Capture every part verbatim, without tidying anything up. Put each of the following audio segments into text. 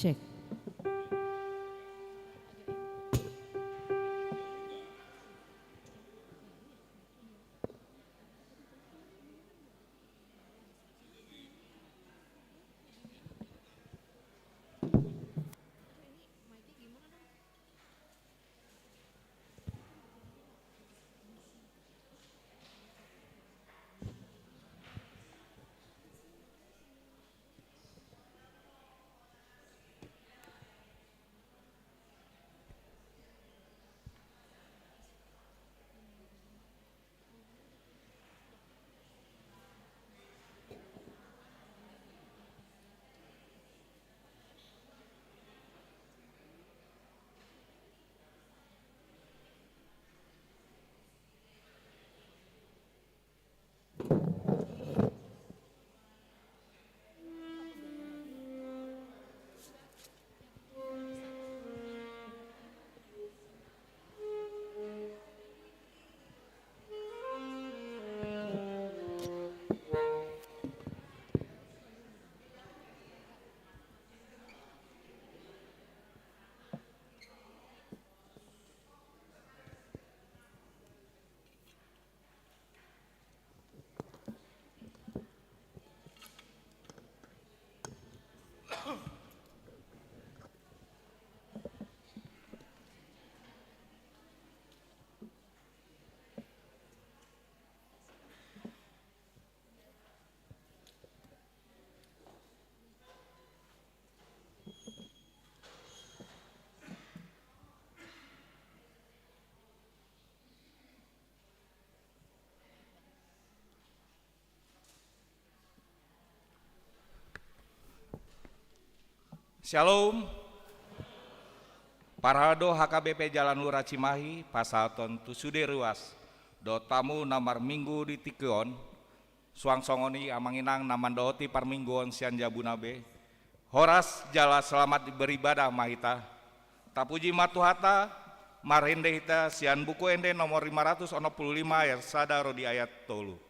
Cek. Syalom. Parhalado H K B P Jalan Lurah Cimahi pasahaton tu sude ruas dohot hamu na marminggu di tingki on, suang songon i amang inang na mandohoti parmingguon sian jabuna be, horas jala selamat beribadah ma hita. Tapuji ma Tuhanta, marende hita sian Buku Ende nomor lima ratus onom pulu lima ayat sada ro di ayat tolu.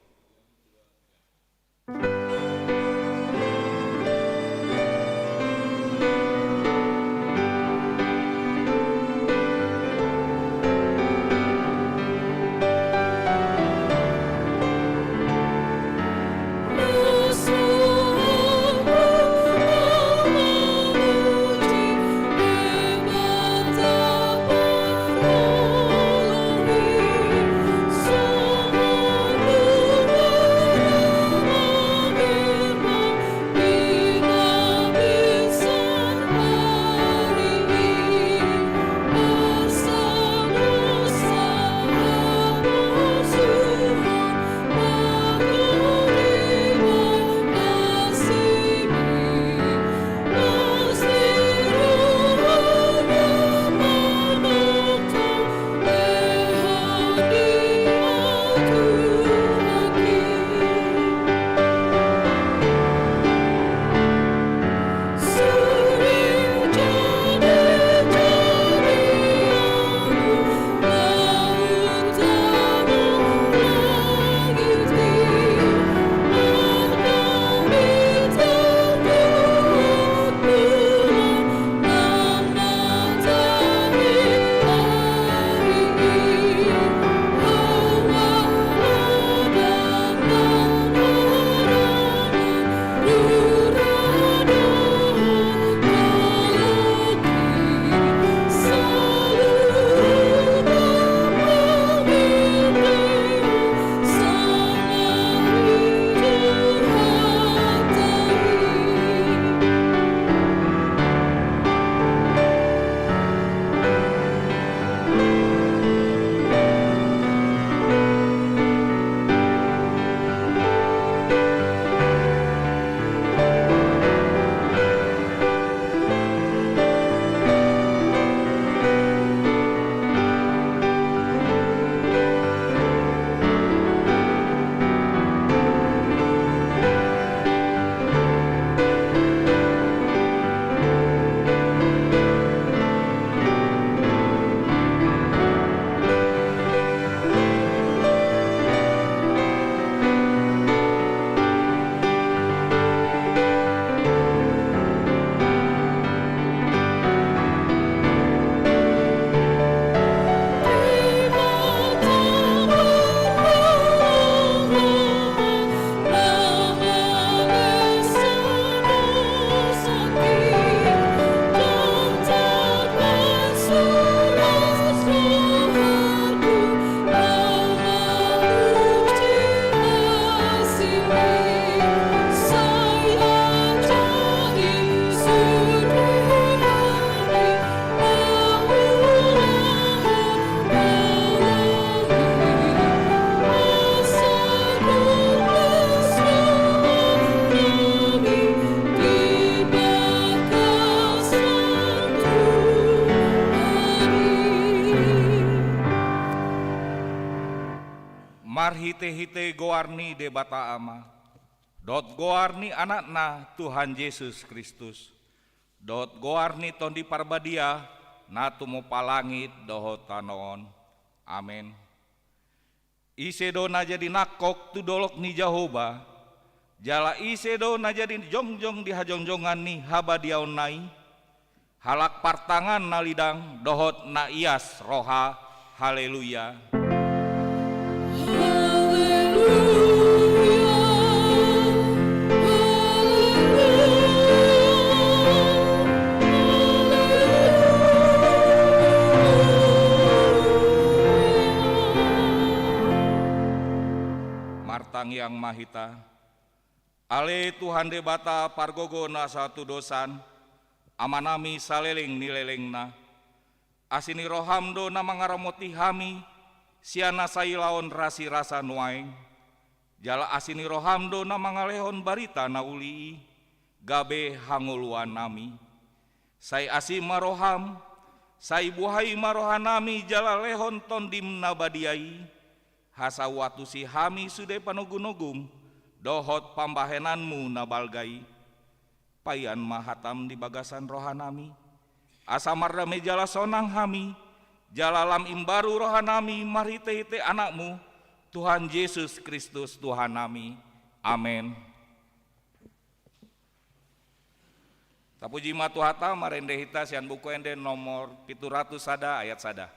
marhite goar ni Debata Ama, dohot goar ni Anakna Tuhan Jesus Kristus, dohot goar ni Tondi Parbadia, na tumompa langit dohot tano on. Amen. Ise do na jadi nangkok tu dolok ni Jahowa, jala ise do na jadi jongjong di hajongjongan ni habadiaonna i? Halak partangan na lidang dohot na ias roha. Haleluya. Martangiang ma hita. Ale Tuhan Debata pargogo na so hatudosan, Amanami saleleng ni lelengna. Asi ni roham do na mangaramoti hami sian na sailaon rasirasa nuaeng. Jala asi ni roham do na mangalehon barita na uli i gabe hangoluannami. Sai asi ma roham, sai buhai ma rohanami jala lehon Tondim na badia i, asa huantusi hami sude panogunogum dohot pambahenanmu na balga i. Paihon ma hatam di bagasan rohanami, asa mardame jala sonang hami, jala lam imbaru rohanami marhitehite Anakmu, Tuhan Jesus Kristus Tuhannami. Amen. Tapuji ma Tuhanta, marende hita sian Buku Ende nomor pitu ratus sada ayat sada.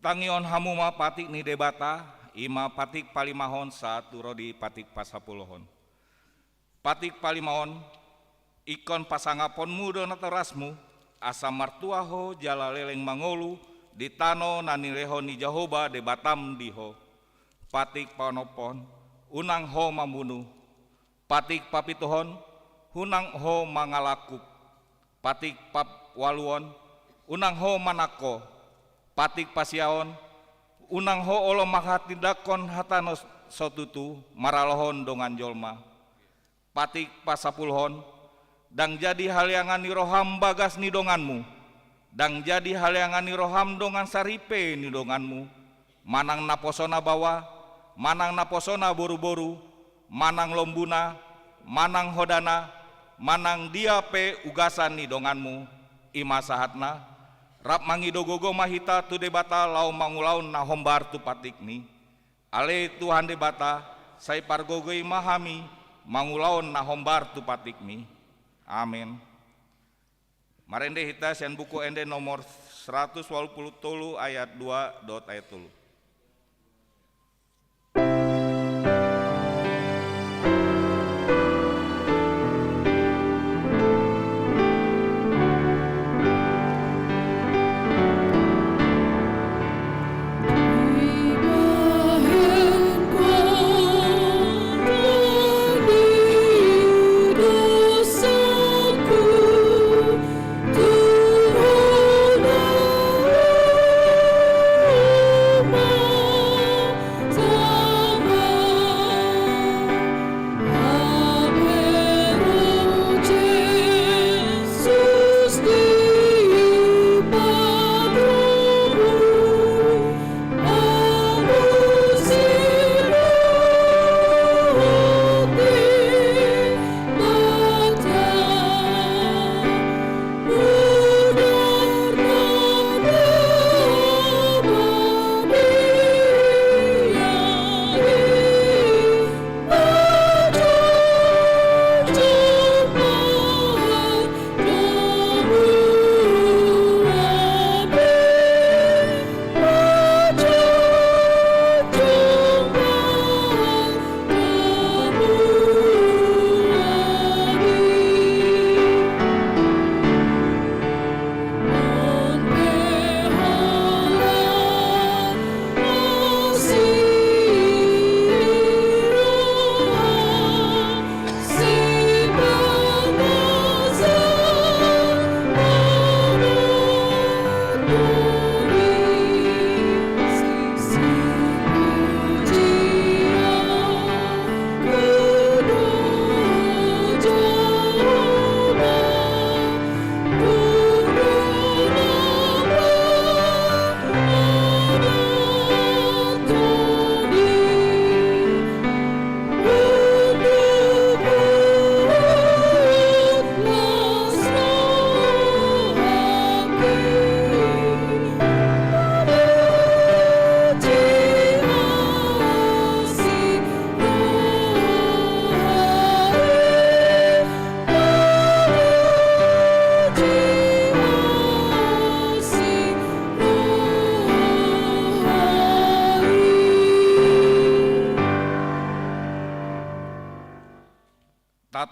Tangihon hamu ma patik ni Debata, i ma patik palimahon sahat tu ro di patik pasapulohon. Patik palimahon, ingkon pasangaponmu do natorasmu, asa martua ho jala leleng mangolu di tano na nilehon ni Jahowa Debatam di ho. Patik paonomhon, unang ho mamunu. Patik papituhon, unang ho mangalangkup. Patik paualuhon, unang ho manangko. Patik pasiahon, unang ho olo manghatindanghon hata na so tutu maralohon dongan jolma. Patik pasapuluhon, ndang jadi haleangan ni roham bagas ni donganmu, ndang jadi haleangan ni roham dongan saripe ni donganmu, manang naposona baoa, manang naposona boruboru, manang lombuna, manang hodana, manang dia pe ugasan ni donganmu, i ma sahatna, rap mangido gogo ma hita tu Debata laho mangulahon na hombar tu patikni. Ale Tuhan Debata, sai pargogoi ma hami mangulahon na hombar tu patikmi. Amen. Marende hita sian Buku Ende nomor seratus walu pulu tolu ayat dua dohot ayat tolu.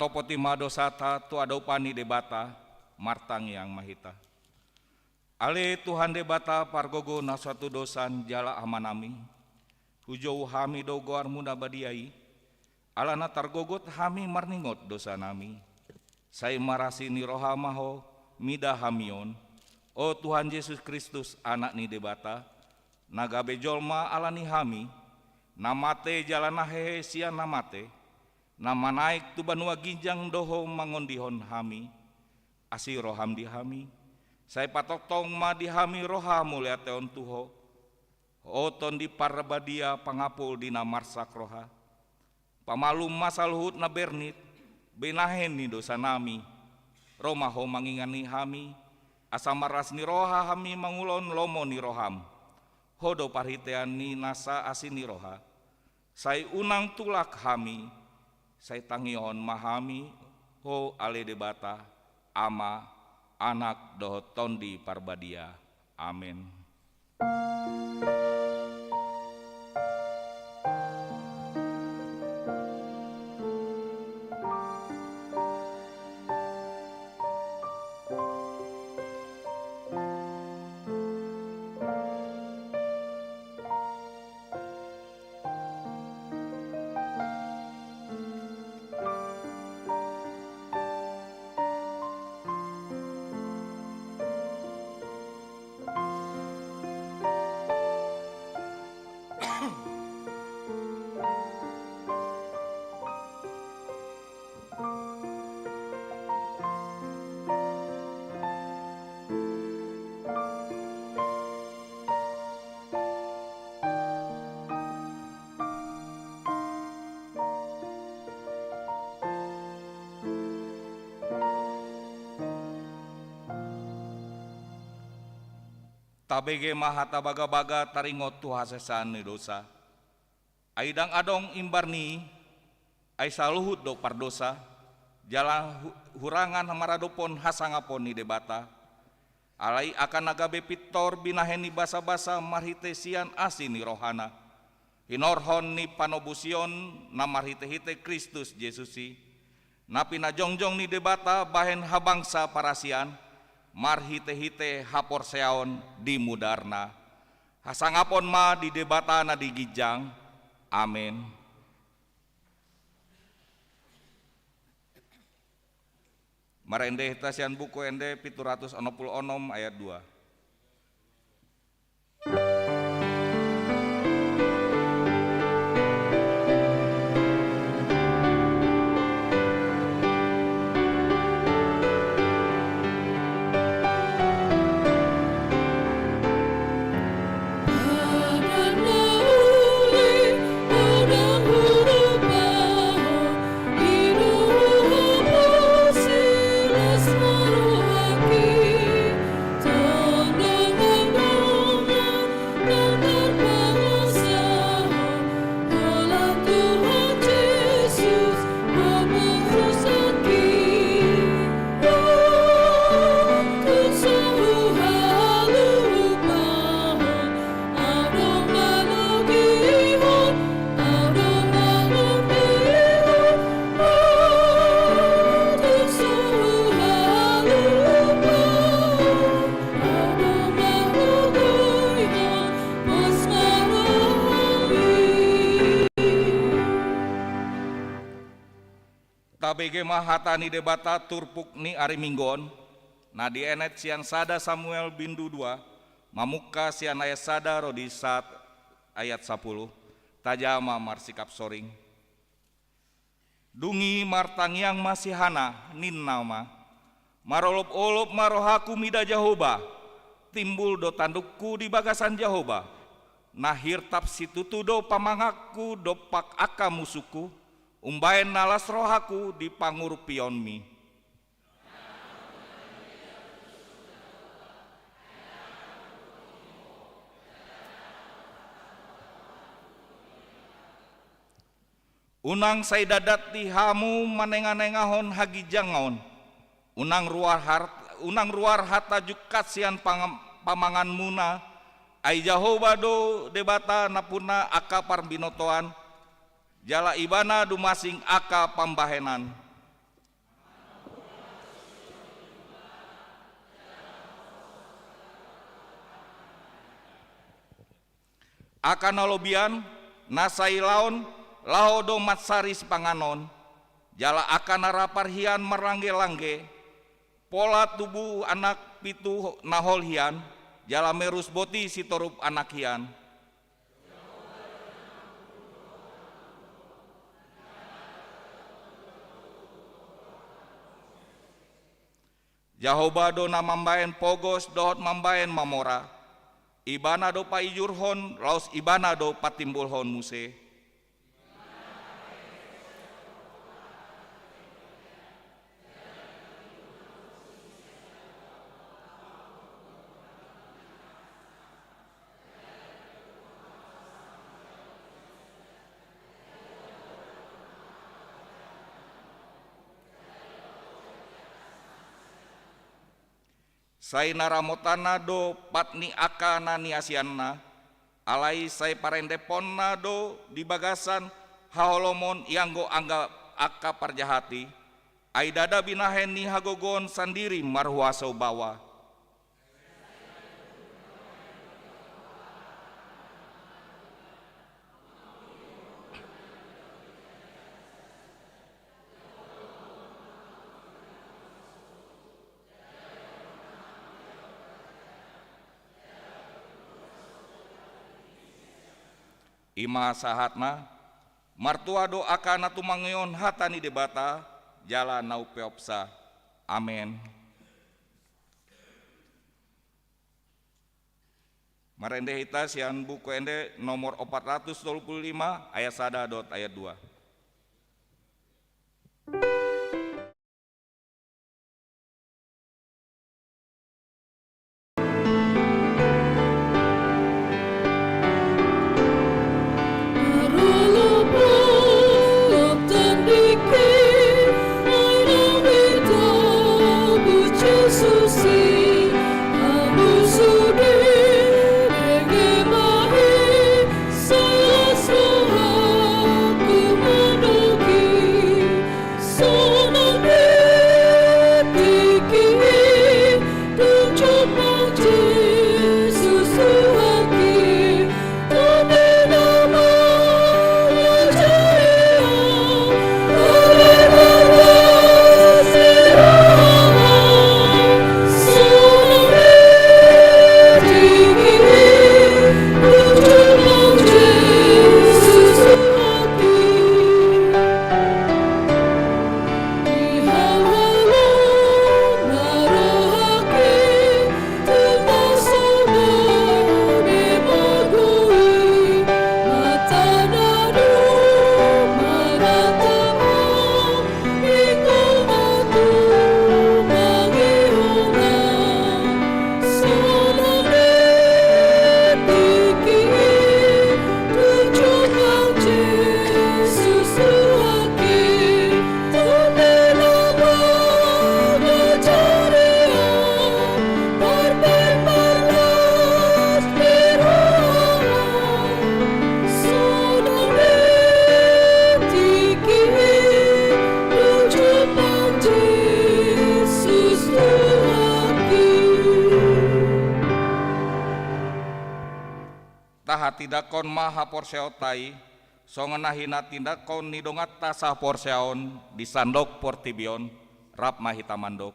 Poti ma dosata tu adopan ni Debata, martangiang ma hita. Ale Tuhan Debata pargogo na so hatudosan jala Amanami, hujou hami do goarMu na badia i, ala na targogot hami marningot dosanami. Sai marasi ni roha ma Ho mida hami on, o Tuhan Jesus Kristus, Anak ni Debata, na gabe jolma ala ni hami, na mate jala na hehe sian na mate, na manaek tu banua ginjang do Ho mangondihon hami. Asi rohaM di hami, sai patongtong ma di hami roha mauliateon tu Ho. O Tondi Parbadia, pangapul di na marsak roha, pamalum ma saluhut na bernit, binahen ni dosanami. Ro ma Ho mangingani hami, asa marlas ni roha hami mangulahon lomo ni rohaM. Ho do parhitean ni nasa asi ni roha. Sai unang tulak hami, sai tangihon ma hami Ho ale Debata, Ama, Anak dohot Tondi Parbadia. Amen. Tabege ma hata bagabaga taringot tu hasesaan ni dosa. Ai ndang adong imbar ni i, ai saluhut do pardosa, jala hu-, hurangan maradophon hasangapon ni Debata. Alai angka na gabe pintor binahen ni basabasa marhite sian asi ni rohana, hinorhon ni panobusion na marhitehite Kristus Jesus i, na pinajongjong ni Debata bahen habangsa parasian, marhitehite haporseaon di mudarna. Hasangapon ma di Debata na di ginjang. Amen. Marende hita sian Buku Ende pitu ratus onom pulu onom ayat dua. Tabege ma hata ni Debata turpuk ni ari Minggu on, na dienet sian sada Samuel bindu dua, mamungka sian ayat sada ro di sahat ayat sapuluh. Tajaha ma marsikap soring. Dung i martangiang ma si Hana, ninna ma: Marolopolop ma rohaku mida Jahowa, timbul do tandukku di bagasan Jahowa. Na hirtap situtu do pamanganku dompak angka musungku, umbahen na las rohaku di pangurupionmi. Unang sai dadat di hamu manenganengahon haginjangon. Unang ruar har-, unang ruar hata jungkat sian pangam-, pamanganmuna, ai Jahowa do Debata nampuna angka parbinotoan, jala Ibana dumasing angka pambahenan. Angka na lobian, na sailaon, laho do mansari sipanganon, jala angka na ra parhian marlangge-langge, pola tubu anak pitu na hol hian, jala merus boti sitorup anak hian. Jahowa do na mambahen pogos dohot mambahen mamora. Ibana do paijurhon, laos Ibana do patimbulhon muse. Sai na ramotanna do pat ni angka na niasianna, alai sai parendeponna do di bagasan haholomon ianggo angga angka parjahat i, ai ndada binahen ni hagogoon sandiri marhuaso baoa. I ma sahatna, martua do angka na tumangihon hata ni Debata, jala na umpeopsa. Amen. Marende hita sian Buku Ende nomor opat ratus tolu pulu lima, ayat sada dohot ayat dua. Tahatindangkon ma haporseaonta i, songon na hinatindangkon ni donganta sahaporseaon di sandok portibi on. Rap ma hita mandok.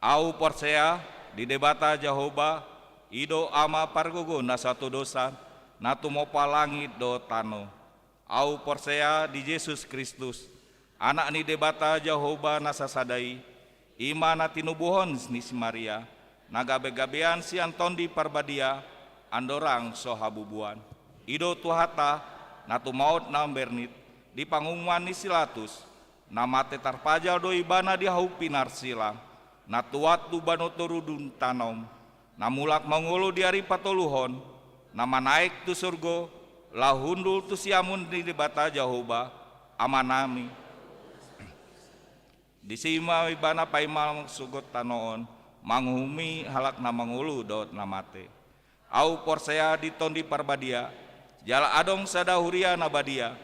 Ahu porsea di Debata Jahowa, i do Ama pargogo na satudosan, na tumompa langit dohot tano. Ahu porsea di Jesus Kristus, Anak ni Debata Jahowa na sasada i, i ma na tinubuhon ni si Maria, na gabe-gabean sian Tondi Parbadia, andorang so habubuan. I do Tuhanta, na tumaon na mambernit, di panguhuman ni si Latus, na mate tarpajal do Ibana di hau pinarsilang, na tuat tu banua toru dung tano on, na mulak mangolu di ari patoluhon, na manaek tu surgo, laho hundul tu siamun ni Debata Jahowa, Amanami. Disi ma Ibana paima sogot tano on, manguhumi halak na mangolu dohot na mate. Ahu porsea di Tondi Parbadia, jala adong sada huria na badia,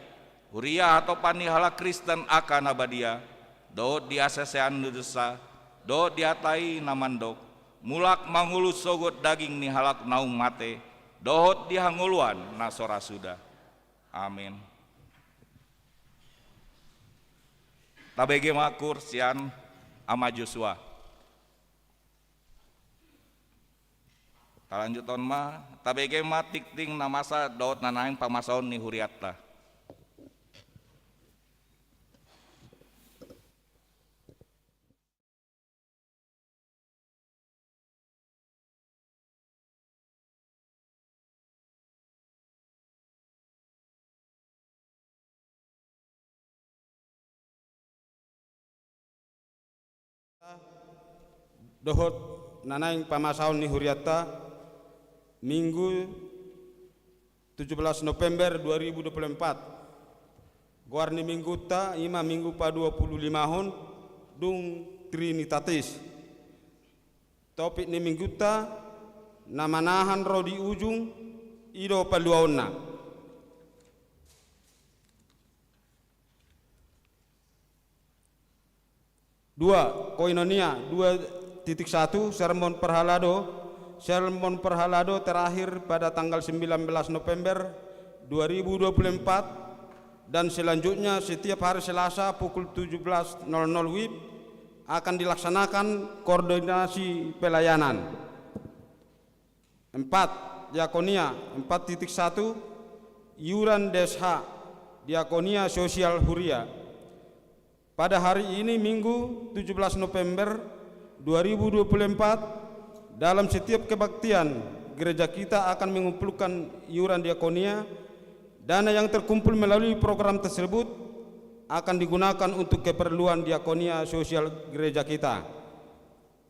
huria hatopan ni halak Kristen angka na badia, dohot di hasesean ni dosa, dohot di hata i na mandok, mulak mangolu sogot daging ni halak naung mate, dohot di hangoluan na so ra suda. Amin. Tabege ma kur sian Ama Joshua. Talanjuthon ma, tabege ma tingting na masa dohot na naeng pamasaon ni hurianta. Dohot na naeng pamasaon ni hurianta, Minggu tujuh belas November dua ribu dua puluh empat. Goar ni minggunta i ma minggu paduapululimahon, dung Trinitatis. Topik ni minggunta, na manahan ro di ujung, i do paluaonna. Dua, koinonia, dua titik satu, sermon parhalado. Sermon parhalado terakhir pada tanggal sembilan belas November dua ribu dua puluh empat, dan selanjutnya setiap hari Selasa pukul tujuh belas nol nol wib akan dilaksanakan koordinasi pelayanan. Empat, diakonia, empat titik satu, iuran D S H, diakonia sosial huria. Pada hari ini, Minggu tujuh belas November dua ribu dua puluh empat, dalam setiap kebaktian, gereja kita akan mengumpulkan iuran diakonia. Dana yang terkumpul melalui program tersebut akan digunakan untuk keperluan diakonia sosial gereja kita.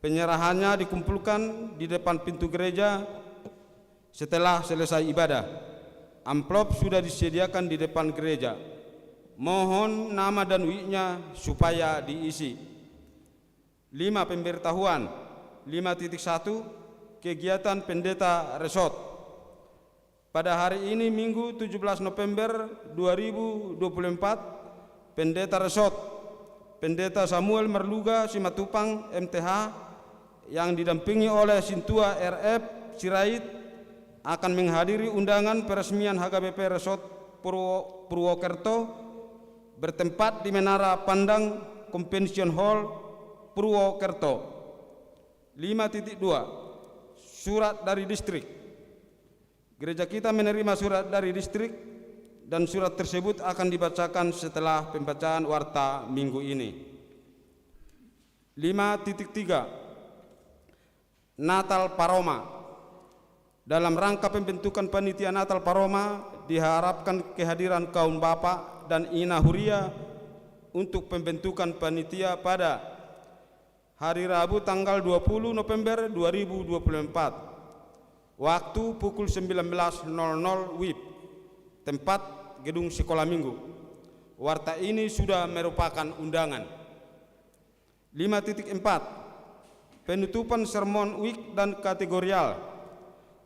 Penyerahannya dikumpulkan di depan pintu gereja setelah selesai ibadah. Amplop sudah disediakan di depan gereja. Mohon nama dan wibnya supaya diisi. Lima, pemberitahuan. Lima titik satu, kegiatan pendeta resort. Pada hari ini, Minggu tujuh belas November dua ribu dua puluh empat, Pendeta Resort, Pendeta Samuel Marluga Simatupang, M T H, yang didampingi oleh Sintua R F Sirait, akan menghadiri undangan peresmian H K B P Resort Purwo-, Purwokerto, bertempat di Menara Pandang Convention Hall, Purwokerto. Lima titik dua, surat dari distrik. Gereja kita menerima surat dari distrik, dan surat tersebut akan dibacakan setelah pembacaan warta minggu ini. Lima titik tiga, Natal Paroma. Dalam rangka pembentukan panitia Natal Paroma, diharapkan kehadiran kaum bapa dan ina huria untuk pembentukan panitia pada hari Rabu tanggal dua puluh November dua ribu dua puluh empat. Waktu pukul sembilan belas nol nol wib. Tempat gedung sekolah minggu. Warta ini sudah merupakan undangan. Lima titik empat, penutupan sermon wib dan kategorial.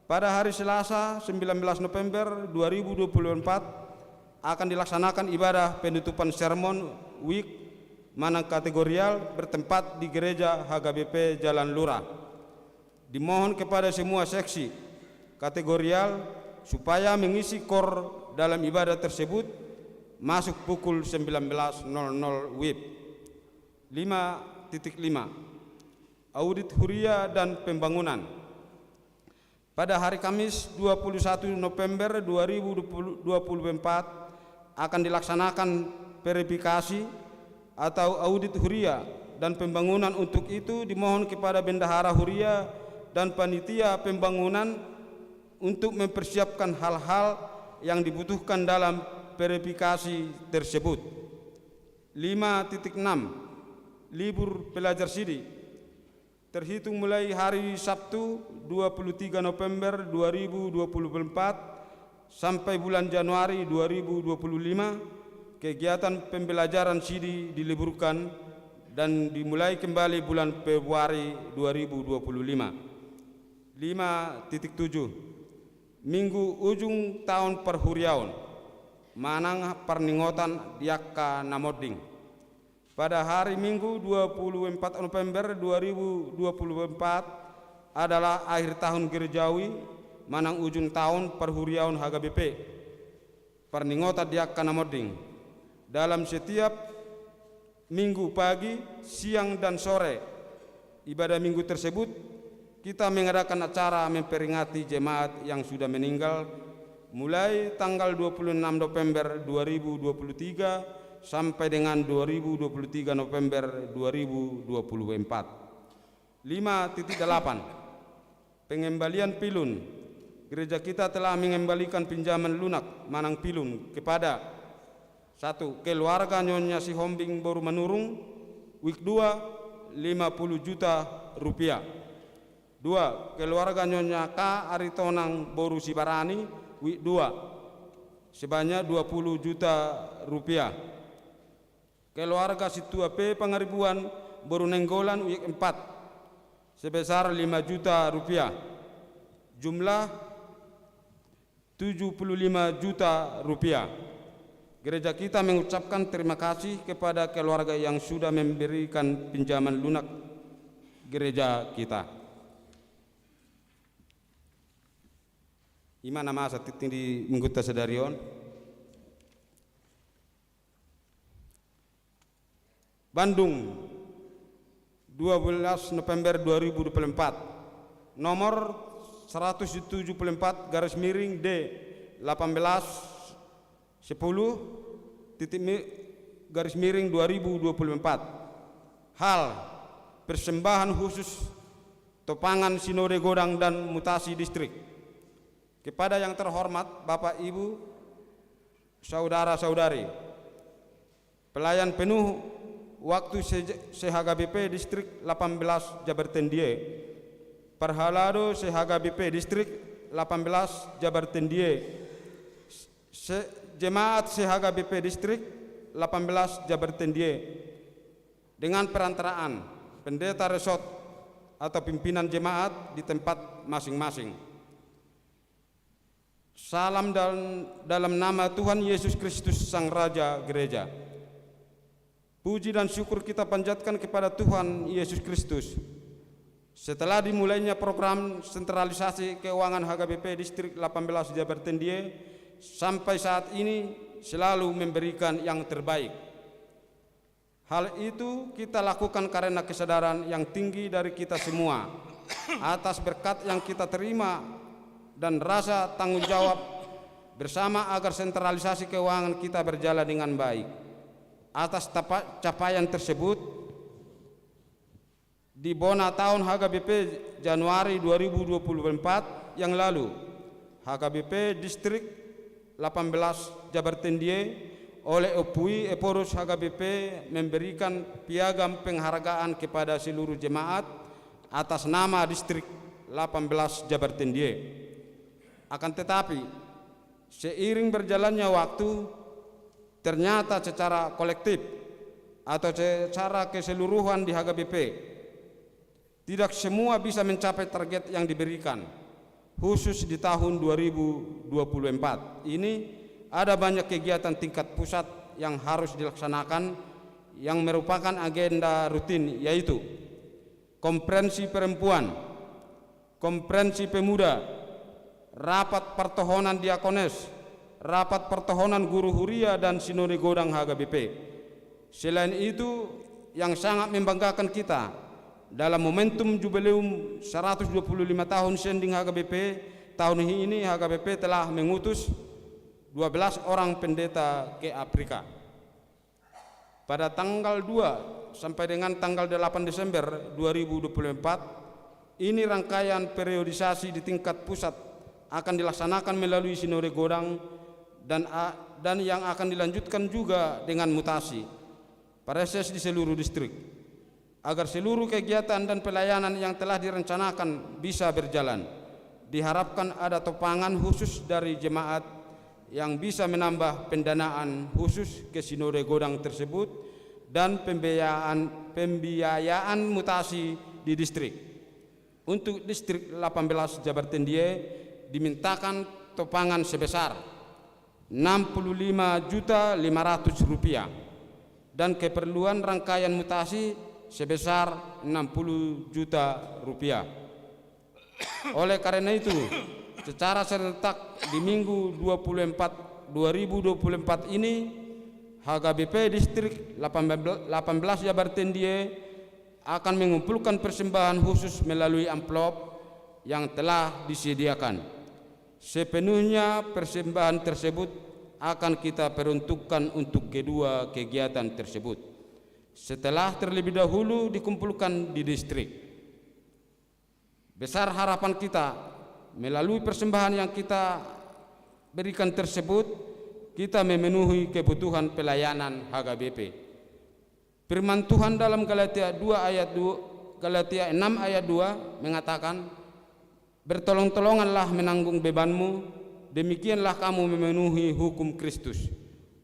Pada hari Selasa, sembilan belas November dua ribu dua puluh empat, akan dilaksanakan ibadah penutupan sermon wib manang kategorial bertempat di Gereja H K B P Jalan Lurah. Dimohon kepada semua seksi kategorial supaya mengisi kor dalam ibadah tersebut masuk pukul sembilan belas nol nol wib. Lima titik lima, audit huria dan pembangunan. Pada hari Kamis, dua puluh satu November dua ribu dua puluh empat, akan dilaksanakan verifikasi atau audit huria dan pembangunan. Untuk itu, dimohon kepada bendahara huria dan panitia pembangunan untuk mempersiapkan hal-hal yang dibutuhkan dalam verifikasi tersebut. Lima titik enam, libur pelajar sidi. Terhitung mulai hari Sabtu, dua puluh tiga November dua ribu dua puluh empat, sampai bulan Januari dua ribu dua puluh lima, kegiatan pembelajaran sidi diliburkan dan dimulai kembali bulan Februari dua ribu dua puluh lima. Lima titik tujuh, Minggu ujung taon parhuriaon manang parningotan di angka na monding. Pada hari Minggu, dua puluh empat November dua ribu dua puluh empat, adalah akhir tahun gerejawi, manang ujung taon parhuriaon H K B P. Parningotan di angka na monding. Dalam setiap minggu pagi, siang, dan sore ibadah minggu tersebut, kita mengadakan acara memperingati jemaat yang sudah meninggal, mulai tanggal dua puluh enam November dua ribu dua puluh tiga sampai dengan dua ribu dua puluh tiga November dua ribu dua puluh empat. Lima titik delapan. Pengembalian pilun. Gereja kita telah mengembalikan pinjaman lunak manang pilun kepada: satu, keluarga Nyonya Sihombing boru Manurung, wik dua, lima puluh juta rupiah. Dua, keluarga Nyonya K Aritonang boru Sibarani, wik dua, sebanyak dua puluh juta rupiah. Keluarga Situa P Pangaribuan boru Nainggolan, wik empat, sebesar lima juta rupiah. Jumlah tujuh puluh lima juta rupiah. Gereja kita mengucapkan terima kasih kepada keluarga yang sudah memberikan pinjaman lunak gereja kita. I ma na masa tintin di minggunta sadari on. Bandung, dua belas November dua ribu dua puluh empat, nomor seratus tujuh puluh empat garis miring D delapan belas sepuluh titik mi-, garis miring dua ribu dua puluh empat. Hal: persembahan khusus topangan Sinode Godang dan Mutasi Distrik. Kepada yang terhormat Bapak, Ibu, saudara-saudari, pelayan penuh waktu se-, se-H K B P Distrik delapan belas Jabar Tendie, parhalado se-H K B P Distrik delapan belas Jabar Tendie, se-, jemaat se-H K B P Distrik delapan belas Jabar Tendie, dengan perantaraan pendeta resort atau pimpinan jemaat di tempat masing-masing. Salam dal-, dalam nama Tuhan Yesus Kristus, Sang Raja Gereja. Puji dan syukur kita panjatkan kepada Tuhan Yesus Kristus. Setelah dimulainya program sentralisasi keuangan H K B P Distrik delapan belas Jabar Tendie, sampai saat ini selalu memberikan yang terbaik. Hal itu kita lakukan karena kesadaran yang tinggi dari kita semua atas berkat yang kita terima dan rasa tanggung jawab bersama agar sentralisasi keuangan kita berjalan dengan baik. Atas tapa-, capaian tersebut, di bona taon H K B P Januari dua ribu dua puluh empat yang lalu, H K B P Distrik delapan belas Jabar Tendie oleh Ompu I Ephorus H K B P memberikan piagam penghargaan kepada seluruh jemaat atas nama Distrik delapan belas Jabar Tendie. Akan tetapi, seiring berjalannya waktu, ternyata secara kolektif atau secara keseluruhan di H K B P, tidak semua bisa mencapai target yang diberikan, khusus di tahun dua ribu dua puluh empat ini, ada banyak kegiatan tingkat pusat yang harus dilaksanakan, yang merupakan agenda rutin, yaitu konferensi perempuan, konferensi pemuda, rapat pertohonan diakones, rapat pertohonan guru huria dan Sinode Godang H K B P. Selain itu, yang sangat membanggakan kita, dalam momentum jubileum seratus dua puluh lima tahun sending H K B P tahun ini, H K B P telah mengutus dua belas orang pendeta ke Afrika. Pada tanggal dua sampai dengan tanggal delapan Desember dua ribu dua puluh empat ini, rangkaian periodisasi di tingkat pusat akan dilaksanakan melalui Sinode Godang dan a-, dan yang akan dilanjutkan juga dengan mutasi praeses di seluruh distrik. Agar seluruh kegiatan dan pelayanan yang telah direncanakan bisa berjalan, diharapkan ada topangan khusus dari jemaat yang bisa menambah pendanaan khusus ke Sinode Godang tersebut dan pembiayaan, pembiayaan mutasi di distrik. Untuk Distrik delapan belas Jabar Tendie dimintakan topangan sebesar enam puluh lima juta lima ratus rupiah dan keperluan rangkaian mutasi sebesar enam puluh juta rupiah. Oleh karena itu, Secara serentak di Minggu dua puluh empat, dua ribu dua puluh empat ini, H K B P Distrik delapan belas, delapan belas Jabar Tendie akan mengumpulkan persembahan khusus melalui amplop yang telah disediakan. Sepenuhnya persembahan tersebut akan kita peruntukkan untuk kedua kegiatan tersebut, setelah terlebih dahulu dikumpulkan di distrik. Besar harapan kita, melalui persembahan yang kita berikan tersebut, kita memenuhi kebutuhan pelayanan H K B P. Firman Tuhan dalam Galatia dua ayat dua, Galatia enam ayat dua mengatakan, "Bertolong-tolonganlah menanggung bebanmu, demikianlah kamu memenuhi hukum Kristus."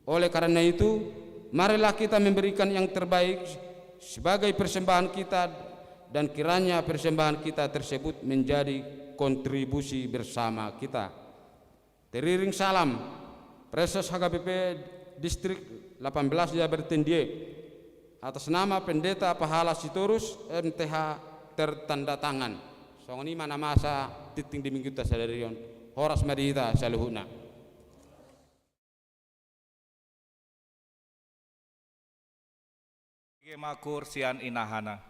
Oleh karena itu, marilah kita memberikan yang terbaik sebagai persembahan kita, dan kiranya persembahan kita tersebut menjadi kontribusi bersama kita. Teriring salam, Praeses H K B P Distrik delapan belas Jabar Tendie, atas nama Pendeta Pahala Sitorus, M T H, tertanda tangan. Songon i ma na masa tingting di Mingguta sadari on. Horas ma di hita saluhutna. Bege ma kur sian inahana.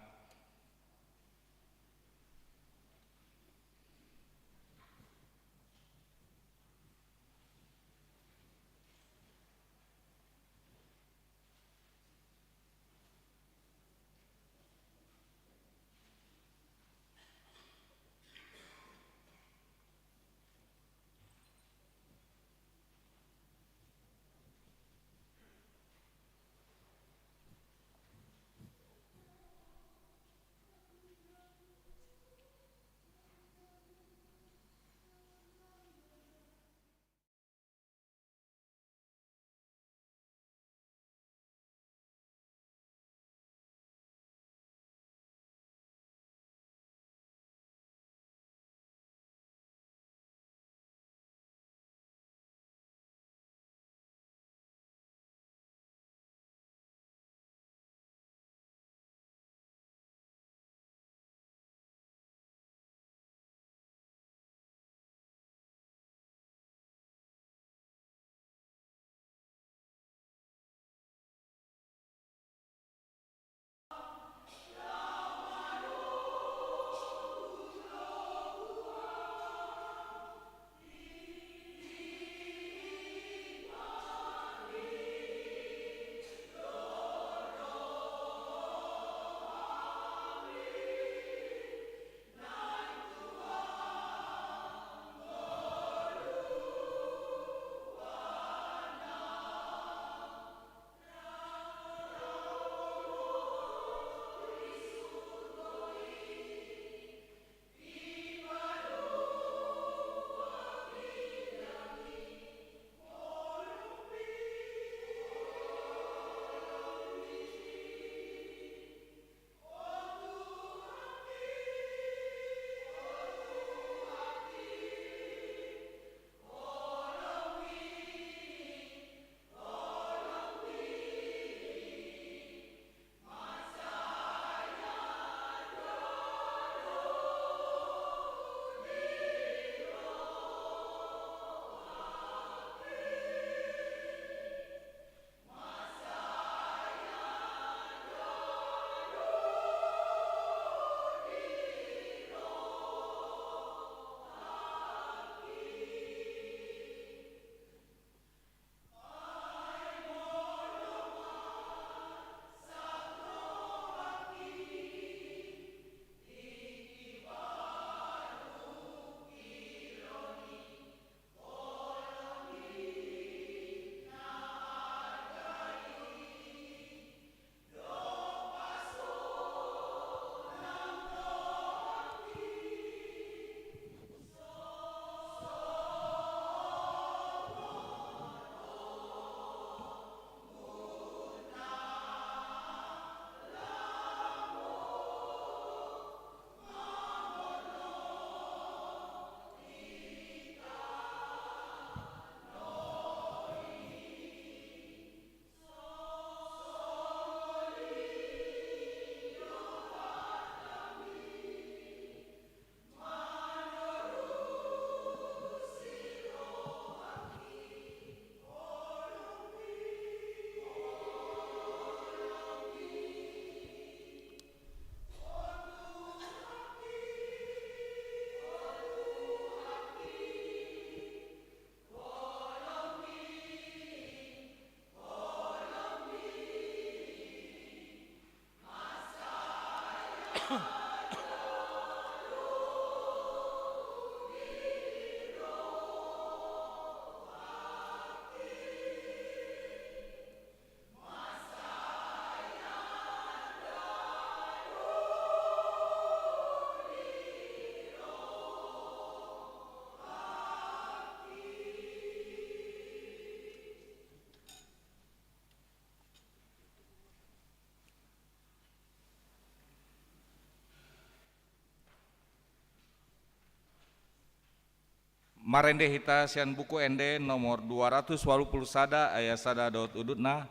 Marende hita sian Buku Ende nomor dua ratus walu pulu sada, ayat sada dohot udutna,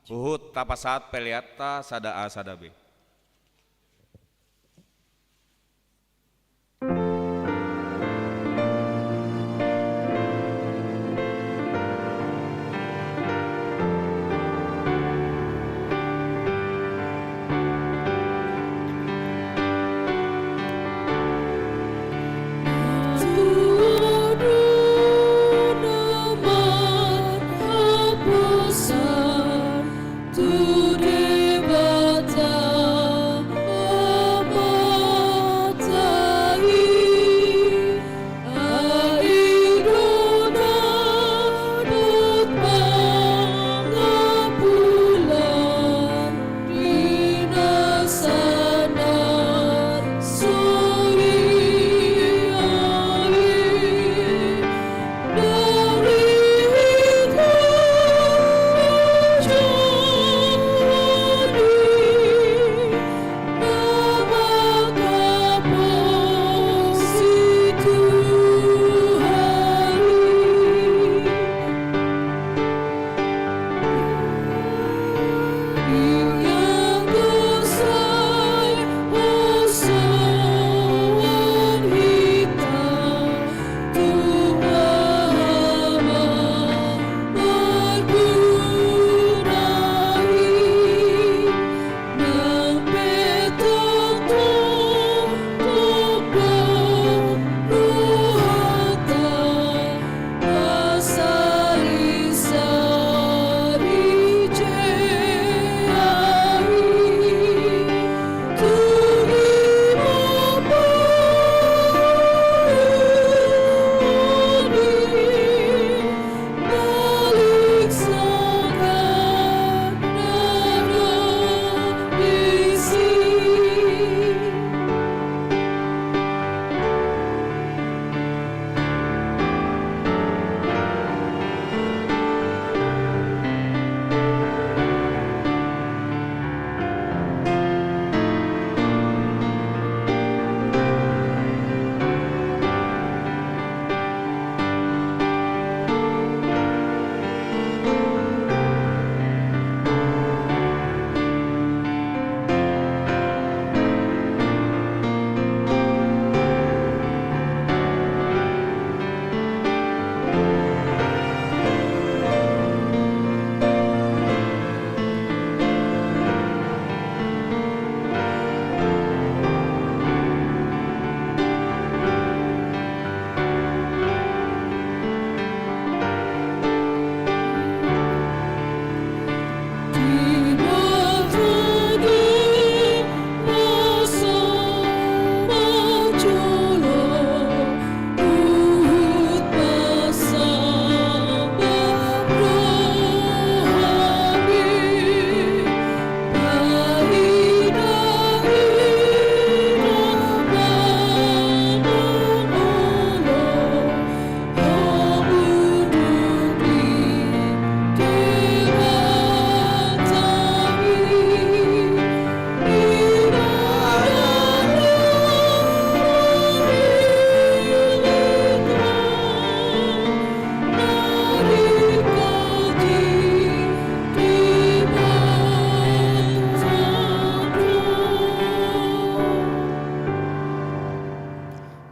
huhut tapasahat peleanta sada A sada B. Tu Debata Amanta i, ai do na dapot pangapulan di na sanar soriai.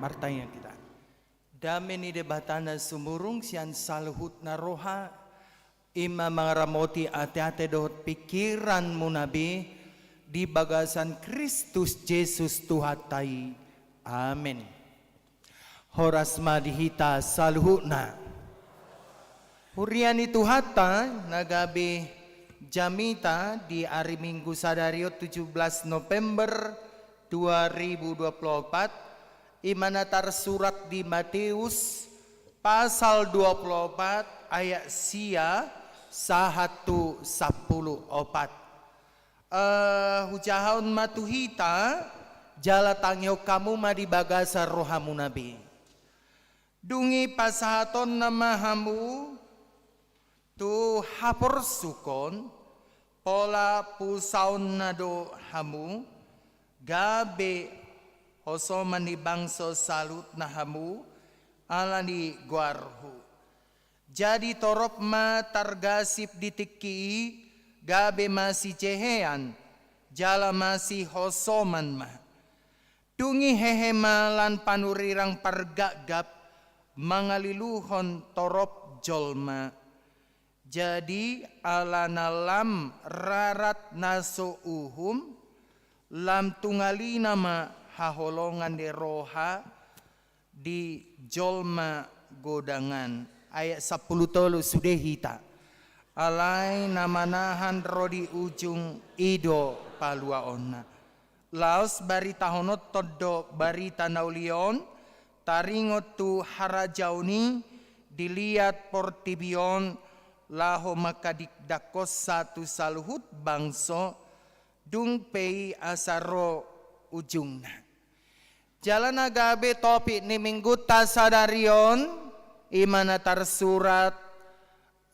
Martangiang hita. Dame ni Debata na sumurung sian saluhutna roha, i ma mangaramoti ateate dohot pingkiranmuna be di bagasan Kristus Jesus Tuhanta i. Amen. Horas ma di hita saluhutna. Huria ni Tuhanta na gabe jamita di ari Minggu sadari on, tujuh belas November dua ribu dua puluh empat, i ma na tarsurat di Mateus pasal dua puluh opat ayat sia sahat tu sampulu opat. Eh, hujahahon ma tu hita, jala tangihon hamu ma di bagasan rohamuna be. Dung i pasahatonna ma hamu tu haporsukon, pola pusaonna do hamu, gabe hosoman ni bangso saluhutna hamu, Ala ni goarhu. Jadi torop ma targasip di tingki i, gabe masijehean, jala masihosoman ma. Dung i hehe ma lan panurirang pargapgap, mangaliluhon torop jolma. Jadi alana lam rarat na so uhum, lam tungalina ma haholongan ni roha di jolma godang an. Ayat sampulu tolu sude hita. Alai na manahan ro di ujung i do paluaonna. Laos baritahononton do barita na uli on, taringot tu harajaon i, diliat portibi on, laho mangkadingdangkonsa tu saluhut bangso, dung pe i asa ro ujungna. Jala na gabe topik ni minggunta sadari on, i ma na tarsurat,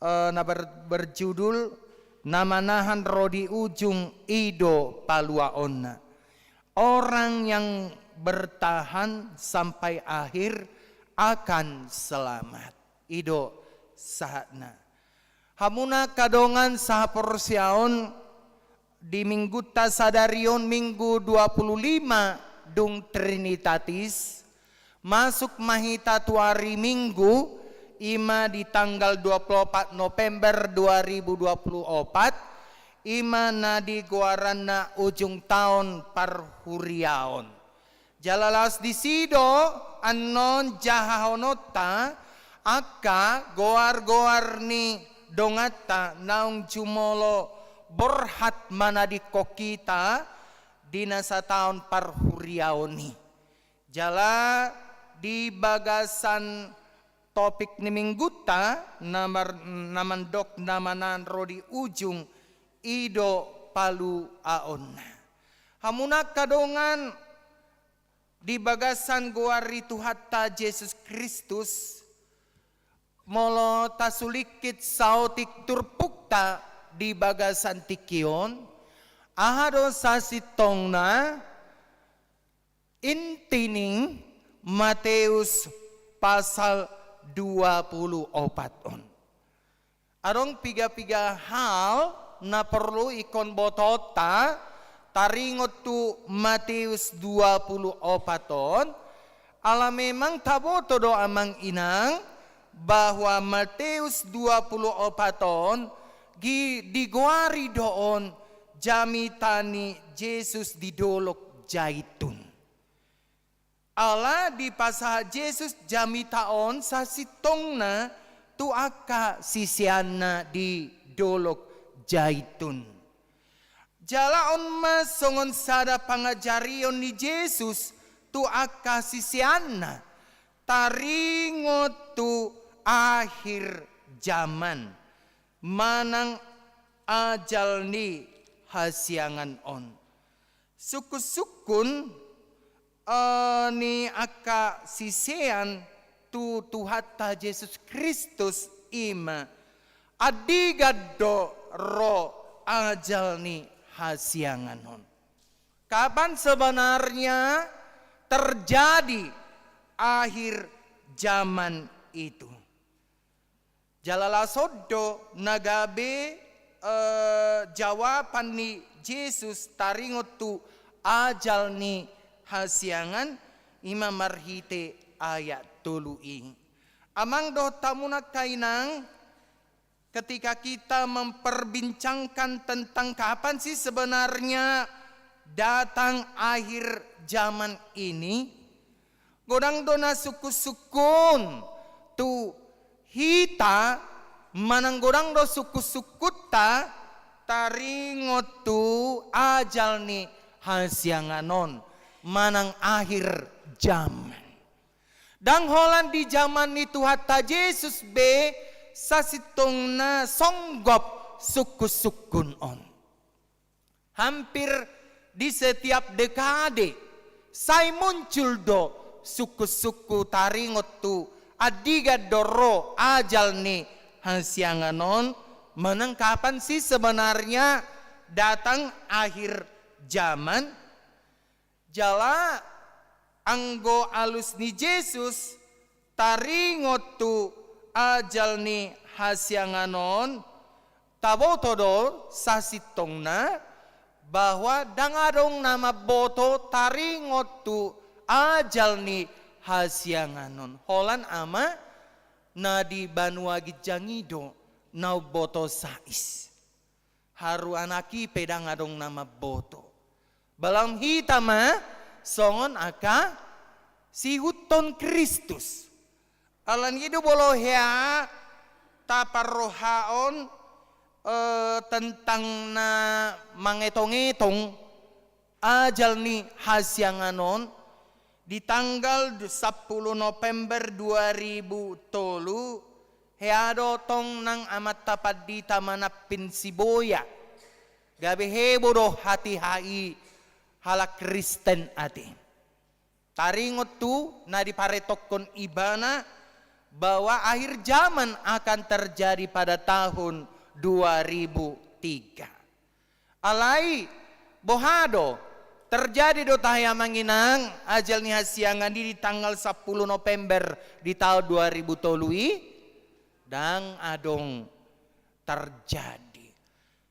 eh, na ber-, berjudul, na manahan ro di ujung i do paluaonna. Orang yang bertahan sampai akhir akan selamat. I do sahatna. Hamuna angka dongan sahaporseaon, di minggunta sadari on, Minggu dua puluh lima dung Trinitatis, masuk ma hita tu ari Minggu, i ma di tanggal dua puluh opat November dua ribu dua puluh opat, i ma na di goaranna ujung taon parhuriaon. Jala laos disi do annon jahahononta angka goar-goar ni donganta naung jumolo borhat manadingkon hita di na sataon parhuriaon i. Jala di bagasan topik ni minggunta na mar-, na mandok na manahan ro di ujung i do paluaonna. Hamuna angka dongan, di bagasan goar ni Tuhanta Jesus Kristus, molo tasulingkit saotik turpukta di bagasan tingki on, aha do sasintongna inti ni Mateus pasal dua puluh opat on? Adong piga-piga hal na porlu ingkon botoonta taringot tu Mateus dua puluh opat on, ala memang taboto do amang inang, bahwa Mateus dua puluh opat on gi-, digoari do on jamita ni Jesus di Dolok Jaitun. Ala dipasahat Jesus jamita on sasintongna tu angka siseanna di Dolok Jaitun. Jala on ma songon sada pangajarion ni Jesus tu angka siseanna, taringot tu akhir jaman manang ajal ni hasiangan on. Sungkun-sungkun, eh, ni angka sisean tu Tuhanta Jesus Kristus i ma, andigan do ro ajal ni hasiangan on? Kapan sebenarnya terjadi akhir zaman itu? Jala laos on do na gabe, eh, jawaban ni Jesus taringot tu ajal ni hasiangan, i ma marhite ayat tolu i. Amang dohot hamuna angka inang, ketika kita memperbincangkan tentang kapan sih sebenarnya datang akhir zaman ini, godang do na sungkun-sungkun tu hita, manang godang do sungkun-sungkunta taringot tu ajal ni hasiangan on, manang akhir jaman. Ndang holan di jaman ni Tuhanta Jesus be sasintongna songgop sungkun-sungkun on. Hampir di setiap dekade, sai muncul do sungkun-sungkun taringot tu andigan do ro ajal ni hasiangan on, manang kapan sih sebenarnya datang akhir zaman. Jala anggo alus ni Jesus, Taringot tu ajal ni hasiangan on, taboto do sasintongna bahwa ndang adong na mamboto taringot tu ajal ni hasiangan on. Holan ama na di banua ginjang i do na umboto sais. Haru anak i pe ndang adong na mamboto. Balang hita ma songon angka siihuthon Kristus. Alani i do molo hea taparrohahon, eh, tentang na mangetong-etong ajal ni hasiangan on, di tanggal sampulu November dua ribu tolu, hea do tong nang amanta pandita Manampin Siboya. Gabe heboh do hatiha i halak Kristen ate. Taringot tu na diparetonghon ibana bahwa akhir zaman akan terjadi pada tahun dua ribu tiga. Alai, boha do, terjadi do tahe amang inang ajal ni hasiangan i di tanggal sampulu November di taon dua ribu tolu i? Ndang adong terjadi.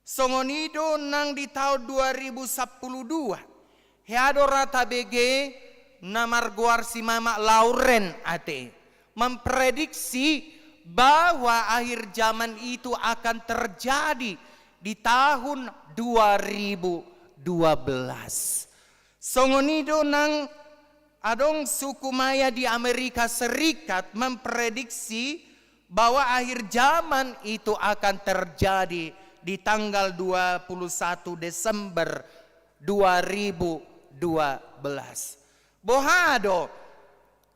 Songon i do nang di taon dua ribu sampulu dua. Hea do ra tabege na margoar si Mamak Lauren ate memprediksi bahwa akhir zaman itu akan terjadi di tahun dua ribu dua belas. Songon i do nang adong suku maya di Amerika Serikat memprediksi bahwa akhir zaman itu akan terjadi di tanggal dua puluh satu Desember dua ribu dua belas. Boha do,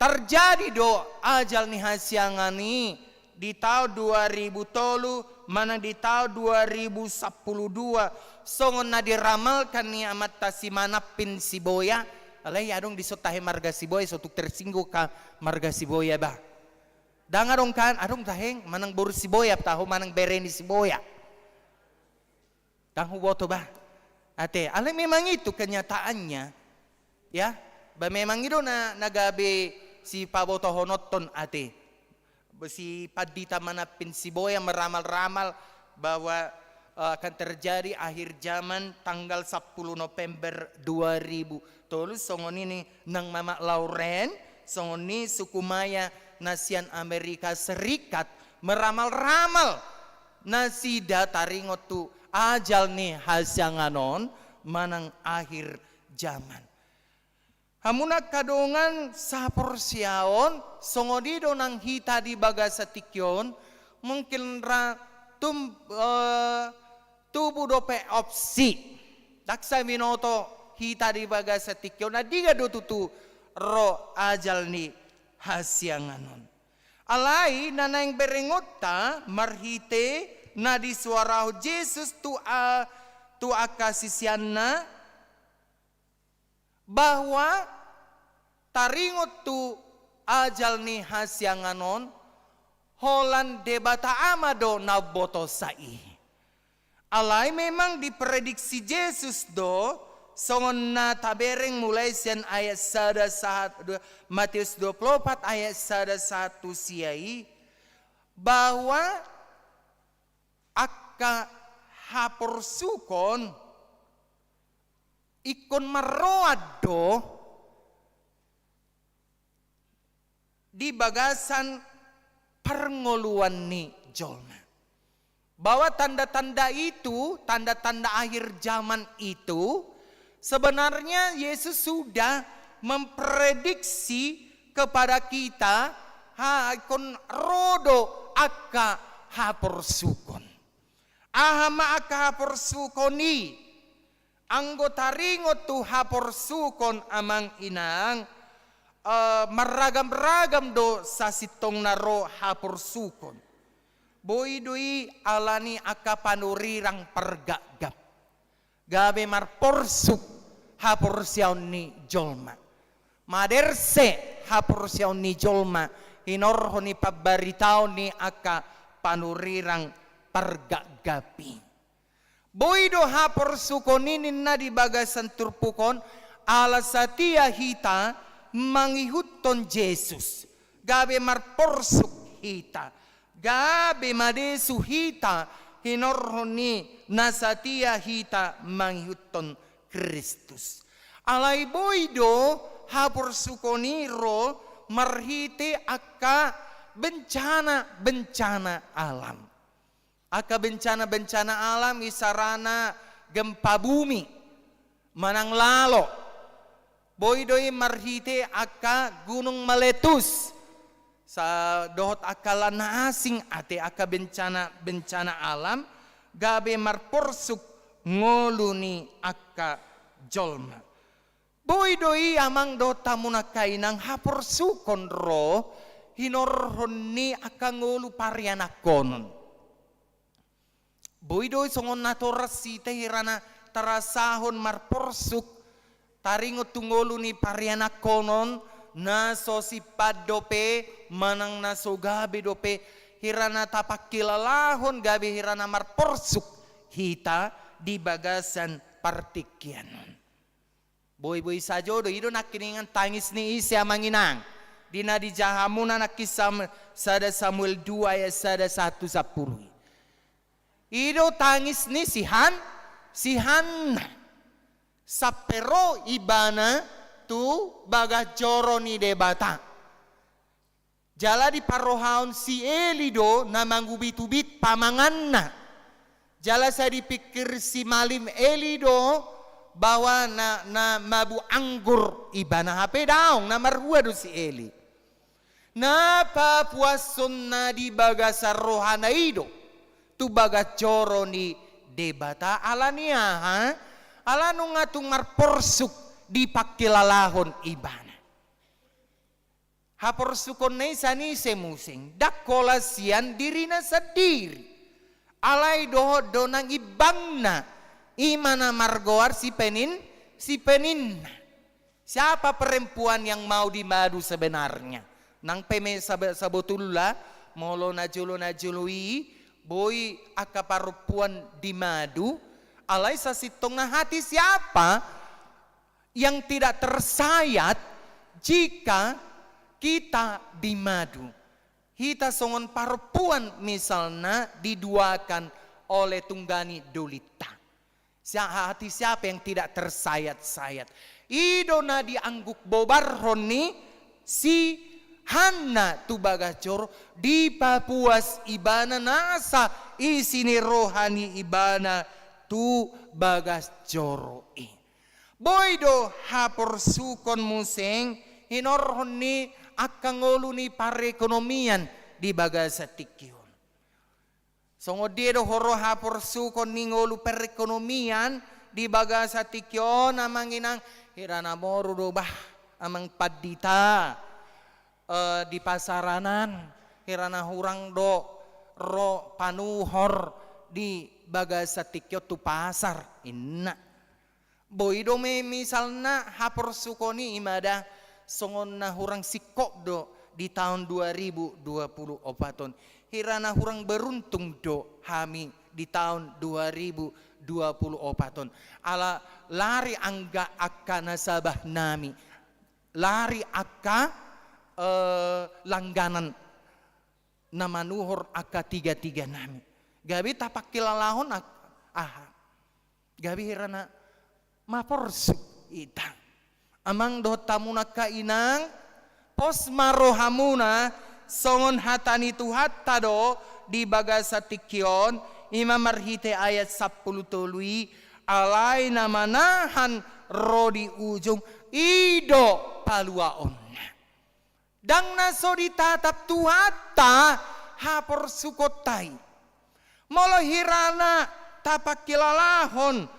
terjadi do ajal ni hasiangan i di taon dua ribu tolu manang di taon dua ribu sampulu dua, songon na diramalkan ni amanta si Manampin Siboya. Alai adong dison tahe marga Siboya, so tung tersinggung angka marga Siboya ba. Ndang adong kan, adong tahe manang boru Siboya, taho manang bere ni Siboya. Ndang huboto ba. Ate, alai memang itu kenyataannya. Ya, ba memang i do na, na gabe sipabotohononhon ate. Ba si pandita Manampin Siboya meramal-ramal bahwa, eh, akan terjadi akhir zaman tanggal sampulu November dua ribu tolu, songon i nang Mamak Lauren, songon i suku maya na sian Amerika Serikat, meramal-ramal nasida taringot tu ajal ni hasiangan on manang akhir zaman. Hamu na angka dongan saporseaon, songon i do nang hita di bagasan tingki on, mungkin ra tum-, eh, tubu dope opsi. Ndang sai binoto hita di bagasan tingki on, andigan do tutu ro ajal ni hasiangan on. Alai na naeng berengonta marhite na disuarahon Jesus tu a-, tu angka siseanna, bahwa taringot tu ajal ni hasiangan on, holan Debata Ama do na umboto sai. Alai memang diprediksi Jesus do, songon na tabereng mulai sian ayat sada sahat, Mateus dua puluh opat ayat sada sahat tu sia i, bahwa angka haporsukon ingkon marroan do di bagasan parngoluan ni jolma. Bahwa tanda-tanda itu, tanda-tanda akhir zaman itu, sebenarnya Yesus sudah memprediksi kepada kita, ha, ingkon ro do angka haporsukon. Aha ma angka haporsukon i? Anggo taringot tu haporsukon amang inang, eh, marragam-ragam do sasintongna ro haporsukon. Boi do i alani angka panurirang pargapgap. Gabe marporsuk haporseaon ni jolma. Maderse haporseaon ni jolma, hinorhon ni pambaritaon ni angka panurirang pargapgap i. Boi do haporsukon i ninna di bagasan turpuk on, ala satia hita mangihuthon Jesus. gabe marporsuk hita, gabe madesu hita, hinorhon ni na satia hita mangihuthon Kristus. Alai boi do haporsukon i ro marhite angka bencana-bencana alam. Angka bencana-bencana alam isarana gempa bumi, manang lalo. Boi do i marhite angka gunung meletus, sa-, dohot angka lan na asing ate angka bencana-bencana alam, gabe marporsuk ngolu ni angka jolma. Boi do i amang dohot hamu na angka inang haporsukon ro hinorhon ni angka ngolu parianakhonon. Boi do i songon natoras hita hirana tarasahon marporsuk, taringot tu ngolu ni parianakhonon, na so simpan dope, manang na so gabe dope, hirana tapangkilalahon gabe hirana marporsuk hita di bagasan partingkian on. Boi-boi sajo do, i do nangkiningan tangis ni ise amang inang. Di na dijaha hamuna nangkin Sam-, sada Samuel dua ayat sada sahat tu sampulu i. I do tangis ni si Han-, si Hanna. Sampe ro ibana tu bagas joro ni Debata. Jala diparrohahon si Eli do na mangubit-ubit pamanganna. Jala sai dipingkir si malim Eli do bahwa na, na mabuk anggur ibana, hape daong, na marhua do si Eli. Na papuashon na di bagasan rohana i do tu bagas joro ni Debata, ala ni aha? Ala nunga tung marporsuk dipangkilalahon ibana. Haporsukonna i sanise muse, ndang holan sian dirina sandiri. Alai dohot do nang imbangna, i ma na margoar si penin-, si peninna. Siapa perempuan yang mau dimadu sebenarnya? Nang pe me-, sabe-, sabotulna, molo na jolo-na jolo i, boi angka parompuan dimadu, alai sasintongna hati siapa yang tidak tersayat jika kita dimadu. Hita songon parompuan misalna diduakan oleh tunggani dolinta. Sia-, hati siapa yang tidak tersayat-sayat? I do na diangguk bobarhon ni si Hanna tu bagas joro, dipapuas ibana nasa isi ni roha ni ibana tu bagas joro i. Boi do haporsukon muse hinorhon ni angka ngolu ni parekonomian di bagasan tingki on. Songon dia do ho ro haporsukon ni ngolu perekonomian di bagasan tingki on amang inang? Hira na moru do bah amang pandita, eh, di pasaranan, hira na hurang do ro panuhor di bagasan tingki on tu pasar, inna. Boi do me misalna haporsukon i, i ma da songon na hurang singkop do di taon dua ribu dua puluh opat on. Hira na hurang beruntung do hami di taon dua ribu dua puluh opat on. Ala lari angga-, angka nasabah nami, lari angka, eh, langganan na manuhor angka tiga-tiga nami. Gabe tapangkilalahon ak-, aha? Gabe hira na maporsuk hita. Amang dohot hamu na angka inang, pos ma rohamuna songon hata ni Tuhanta do di bagasan tingki on, i ma marhite ayat sampulu tolu i, alai na manahan ro di ujung, i do paluaonna. Ndang na so ditatap Tuhanta haporsukonta i. Molo hira na tapangkilalahon,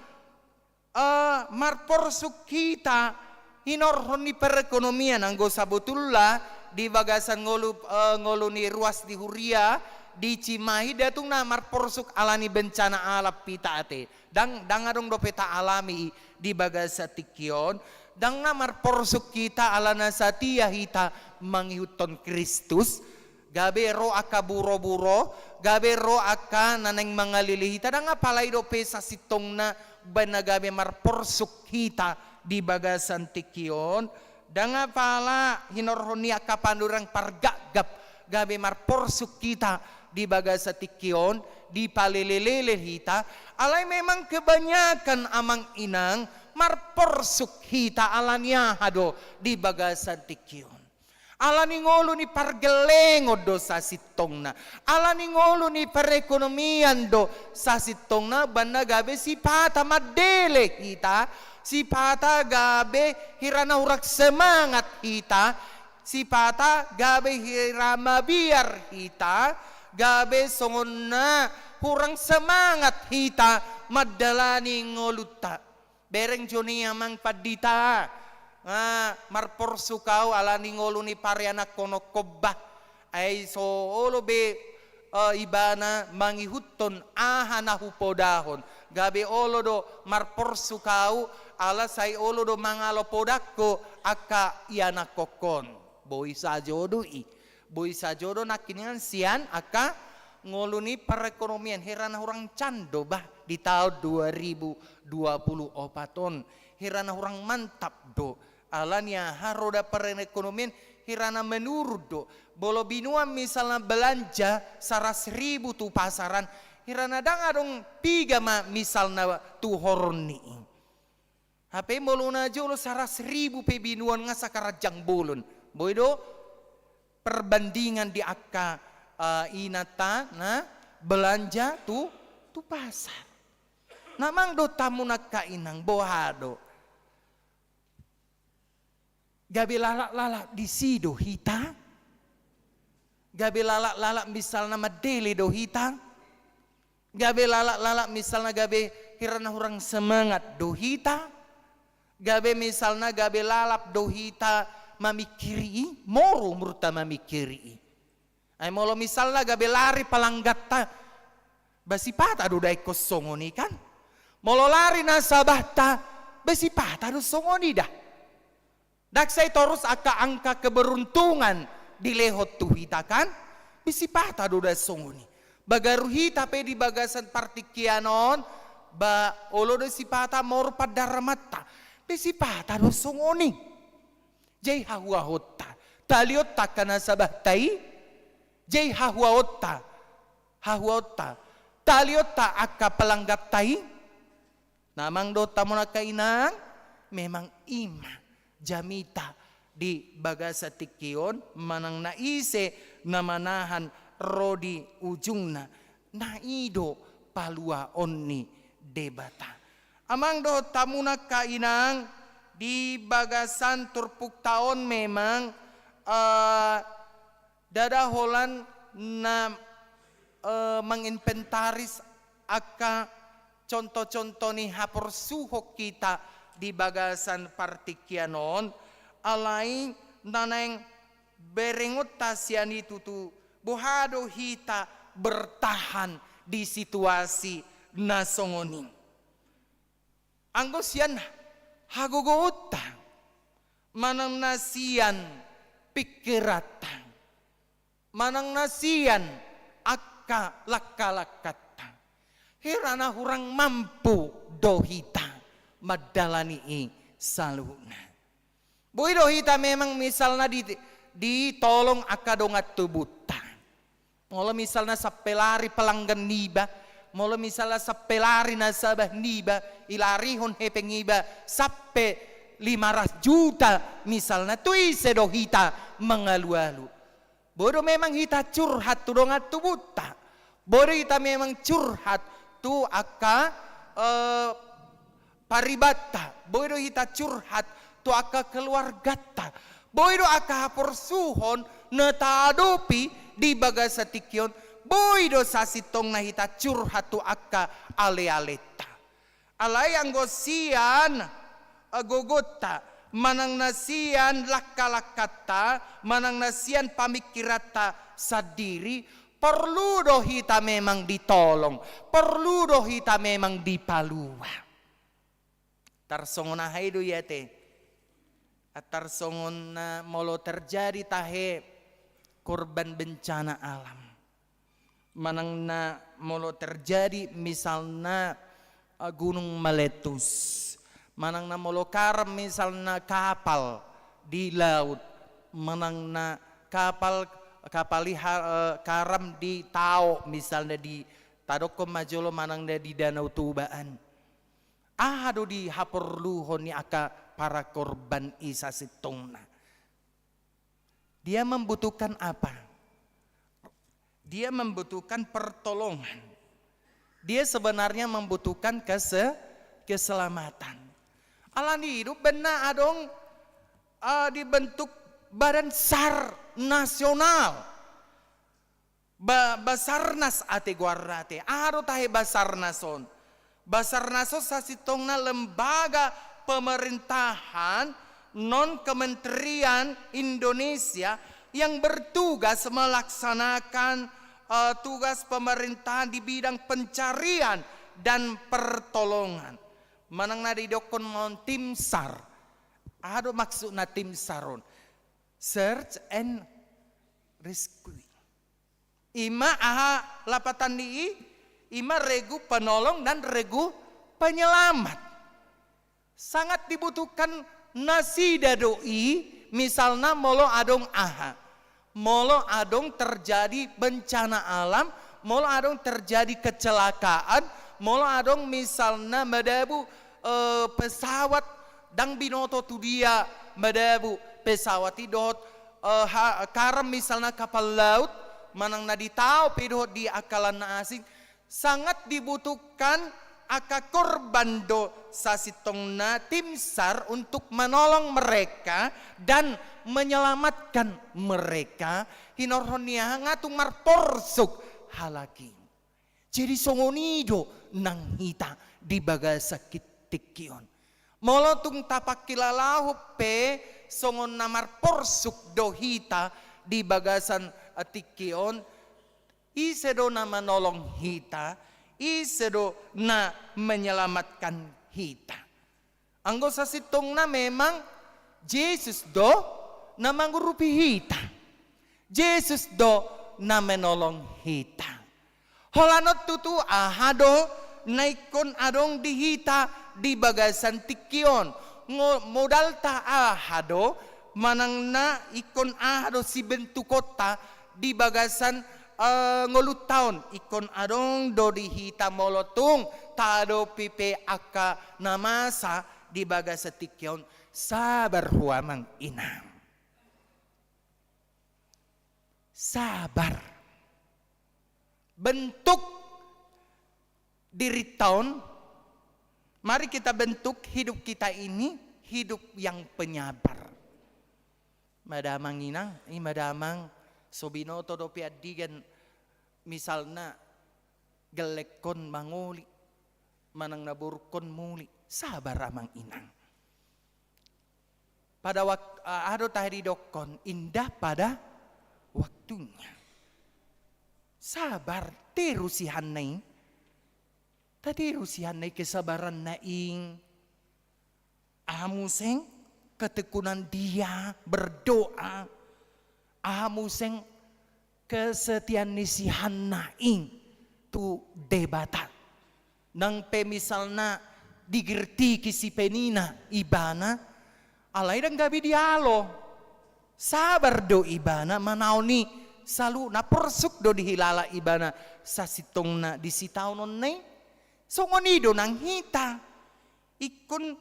eh, marporsuk hita hinorhon ni perekonomian, anggo sabotulna di bagasan ngolu, eh, ngolu ni ruas di huria di Cimahi, nda tung na marporsuk ala ni bencana alam hita ate. Ndang, ndang adong dope taalami i di bagasan tingki on, ndang na marporsuk hita ala na satia hita mangihuthon Kristus, gabe ro angka buroburo, gabe ro angka na naeng mangalele hita, ndang apala i dope sasintongna umbahen na gabe marporsuk hita di bagasan tingki on, Ndang apala hinorhon ni angka panurirang pargapgap gabe marporsuk hita di bagasan tingki on, dipalelelele hita, alai memang kebanyakan amang inang marporsuk hita ala ni aha do di bagasan tingki on. Ala ni ngolu ni pargellengon do sasintongna. Ala ni ngolu ni perekonomian do sasintongna, umbahen na gabe sipata mandele hita, sipata gabe hira na hurang semangat hita, sipata gabe hira mabiar hita, gabe songon na hurang semangat hita mandalani ngolunta. Bereng jo nian amang pandita, nga marporsuk ahu ala ni ngolu ni parianakhononhon bah. Ai so olo be, eh, ibana mangihuthon aha na hupodahon. Gabe olo do marporsuk ahu ala sai olo do mangalo podangku angka ianakhonhon. Boi sajo do i. Boi sajo do nangkiningan sian angka ngolu ni perekonomian, hira na hurang can do bah di taon dua ribu dua puluh opat on. Hira na hurang mantap do. Ala ni aha, roda perekonomian hira na menurun do. Molo binuan misalna belanja saras ribu tu pasaran, hira na ndang adong piga ma misalna tu horong ni i. Hape molo na jolo saras ribu pe binuan nga sakaranjang bolon. Boi do perbandingan di angka, eh, inanta na belanja tu, tu pasar. Na amang dohot hamu angka inang, boha do? Gabe lalap-lalap disi do hita? Gabe lalap-lalap misalna mandele do hita? Gabe lalap-lalap misalna gabe hira na hurang semangat do hita? Gabe misalna gabe lalap do hita mamingkiri i? Moru umurta mamingkiri i. Ai molo misalna gabe lari palangganta, ba sipata do da ingkon songon i kan? Molo lari nasabahta, ba sipata do songon i da? Ndang sai torus angka angka keberuntungan dilehon tu hita kan? Ba sipata do da songon i? Bagaru hita pe di bagasan partingkian on, ba olo do sipata moru pandaramanta. Ba sipata do songon i? Jei hahuahonta, talionta angka nasabahta i? Jei hahuahonta, hahuahonta, talionta angka palangganta i? Na amang dohot hamu angka inang, memang i ma jamita di bagasan tingki on, manang na ise na manahan ro di ujungna, na i do paluaon ni Debata. Amang dohot hamu angka inang, di bagasan turpukta on memang, eh, ndada holan na, eh, menginventaris angka contoh-contoh ni haporsuhon hita di bagasan partingkian on, alai na naeng berengonta sian i tutu, boha do hita bertahan di situasi na songon i. Anggo sian hagogoonta, manang na sian pingkiranta, manang na sian angka langka-langkanta, hira na hurang mampu do hita mandalani i saluhutna. Boi do hita memang misalna di, ditolong angka dongan tubunta. Molo misalna sampe lari pelanggan niba, molo misalna sampe lari nasabah niba, ilarihon hepeng iba sampe lima ratus juta misalna, tu ise do hita mangalualu? Boi do memang hita curhat tu dongan tubunta. Boi do hita memang curhat tu angka, eh, paribanta. Boi do hita curhat tu angka keluarganta. Boi do angka haporsuhon na taadopi di bagasan tingki on. Boi do sasintongna hita curhat tu angka ale-alenta. Alai anggo sian, eh, gogonta, manang na sian langka-langkanta, manang na sian pamingkiranta sandiri, porlu do hita memang ditolong, porlu do hita memang dipalua. Tarsongon aha i do i ate? Tarsongon na molo terjadi tahe korban bencana alam. Manang na molo terjadi misalna, eh, gunung meletus. Manang na molo karam misalna kapal di laut, manang na kapal, kapal i ha-, eh, karam di Tao, misalna di, tadokkon ma jolo manang na di Danau Toba an. Aha do dihaporluhon ni angka para korban i sasintongna? Dia membutuhkan apa? Dia membutuhkan pertolongan. Dia sebenarnya membutuhkan kese-, keselamatan. Alani i do umbahen na adong, eh, dibentuk Badan SAR nasional. Ba-, Basarnas ate goarna ate. Aha do tahe Basarnas on? Basarnas on sasintongna lembaga pemerintahan non kementerian Indonesia yang bertugas melaksanakan, eh, tugas pemerintahan di bidang pencarian dan pertolongan. Manang na didokkon ma on tim SAR. Aha do maksudna tim SAR on? Search and rescue. I ma aha lapatan ni i, i ma regu penolong dan regu penyelamat. Sangat dibutuhkan nasida do i, misalna molo adong aha. Molo adong terjadi bencana alam, molo adong terjadi kecelakaan, molo adong misalna madabu, eh, pesawat, ndang binoto tu dia madabu pesawat i dohot, eh, ha-, karam misalna kapal laut, manang na di Tao pe dohot di angka lan na asing, sangat dibutuhkan angka korban do sasintongna tim SAR untuk menolong mereka dan menyelamatkan mereka. Hinorhon ni aha? Nga tung marporsuk halak i. Jadi songon i do nang hita di bagasan tingki on. Molo tung tapangkilalahon pe songon na marporsuk do hita di bagasan, eh, tingki on, ise do na manolong hita, ise do na menyelamatkan hita. Anggo sasintongna memang Jesus do na mangurupi hita. Jesus do na menolong hita. Holan on tutu aha do na ingkon adong di hita di bagasan tingki on? Ngo-, modalta aha do, manang na ingkon aha do sibentukonta di bagasan, eh, ngolunta on? Ingkon adong do di hita molo tung taadopi pe angka na masa di bagasan tingki on, sabar ho amang inang. Sabar. Bentuk dirinta on, mari kita bentuk hidup kita ini hidup yang penyabar. Mada amang inang, i mada amang, so binoto dope andigan misalna gellekkon mangoli, manang na borukkon muli, sabar amang inang. Pada wak-, a-, aha do tahe didokkon, indah pada waktunya. Sabar, tiru sihanna i. Tatiru sihanna i kesabaranna i. Aha muse ketekunan dia berdoa. Aha muse kesetiaan ni sihanna i tu Debata. Nang pe misalna digirtiki si Penina ibana, alai ndang gabe dialo. Sabar do ibana manaon i, saluhutna porsuk do dihilala ibana sasintongna di sitaononna i. Songon i do nang hita. Ingkon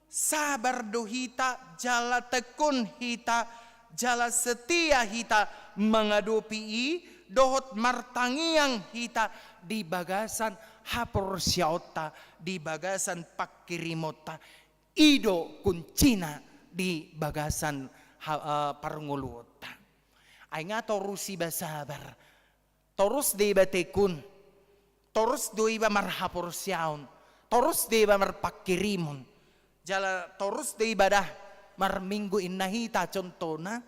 sabar do hita, jala tekun hita, jala setia hita mangadopi i, dohot martangiang hita di bagasan haporseaonta, di bagasan pangkirimonta. I do kuncina di bagasan ha-, eh, parngoluonta. Ai nga torus iba sabar. Torus do iba tekun, torus do iba marhaporseaon, torus do iba marpangkirimon, jala torus do iba da marminggu inna hita contohna.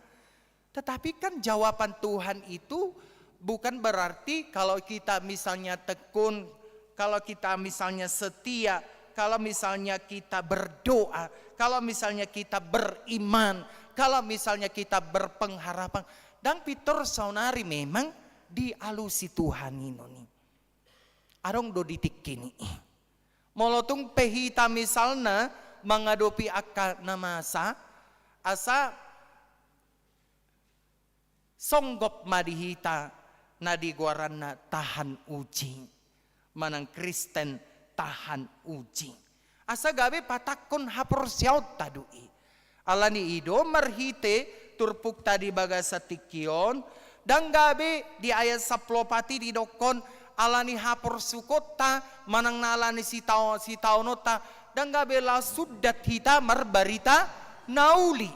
Tetapi kan jawaban Tuhan itu bukan berarti kalau kita misalnya tekun, kalau kita misalnya setia, kalau misalnya kita berdoa, kalau misalnya kita beriman, kalau misalnya kita berpengharapan, ndang pintor saonari memang dialusi Tuhan i non i. Adong do di tingki ni i. Molo tung pe hita misalna mangadopi angka na masa, asa Songgop ma di hita na di goaranna tahan uji. Manang Kristen tahan uji. Asa gabe patangkon haporseaonta do i. Alani i do marhite turpukta di bagasan tingki on, ndang gabe di ayat sampulu opat i didokkon, alani haporsukonta manang na alani sitao-, sitaononta, ndang gabe laos sundat hita marbarita na uli.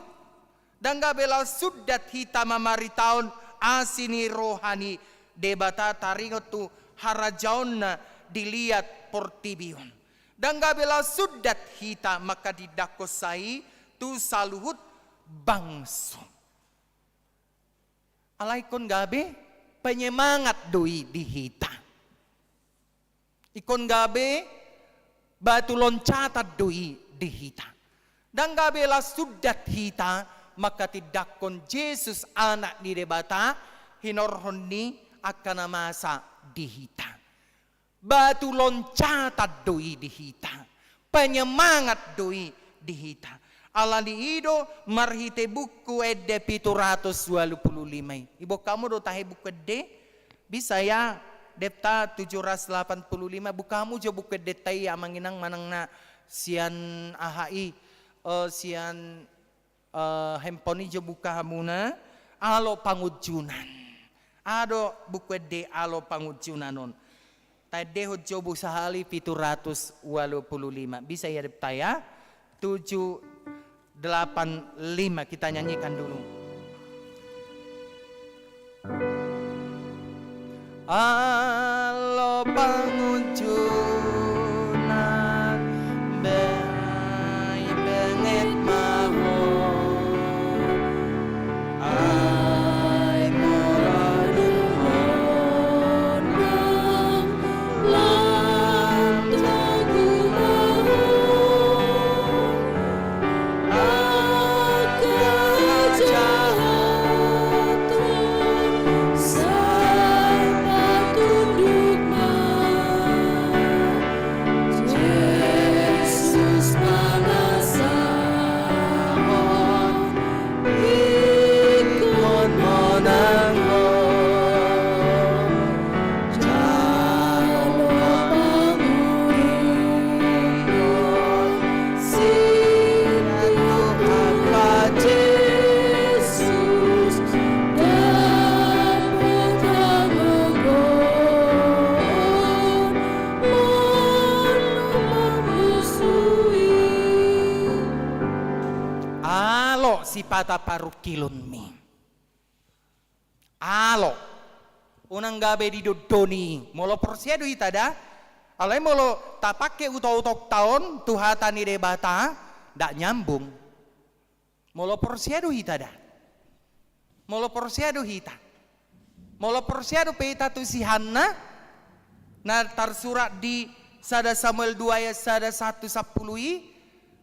Ndang gabe laos sundat hita mamaritahon asi ni roha ni Debata taringot tu harajaonna di liat portibi on. Ndang gabe laos sundat hita mangkatindangkon sai tu saluhut bangso. Alai ingkon gabe penyemangat do i di hita. Ingkon gabe batu loncatan do i di hita. Ndang gabe laos sundat hita mangkatindangkon Jesus Anak ni Debata hinorhon ni angka na masa di hita. Batu loncatan do i di hita. Penyemangat do i di hita. Alani i do marhite buku ende pitu ratus ualu pulu lima i. Iboan hamu do tahe buku ende? Bisa ya, debta tujuh ratus delapan puluh lima, buka hamu jo buku endenta i, amang inang, manang na sian aha i, eh, sian, eh, handphone i jo buka hamuna, Alo Pangunjunan. Aha do buku ende Alo Pangunjunan on? Taendehon jo buku sahali pitu ratus ualu puluh lima. Bisa ya debta ya? Tujuh delapan lima, kita nyanyikan dulu. Alo Pangunjunan, be-, benget ma ho. Ai molo dung on nang, lam togu ma ho. Angka jahat on sai patunduk ma. Jesus pangasahon ingkon monang ho. Jalo pangurupion sian angka Jesus, dapot hagogoon manang mambusui. Alo sipata parungkilonmi. Alo. Unang gabe didondoni. Molo porsea do hita da. Alai molo tapangke utok-utokta on tu hata ni Debata, ndak nyambung. Molo porsea do hita da. Molo porsea do hita. Molo porsea dope hita tu si Hanna, na tarsurat di sada Samuel dua ayat sada sahat tu sampulu i,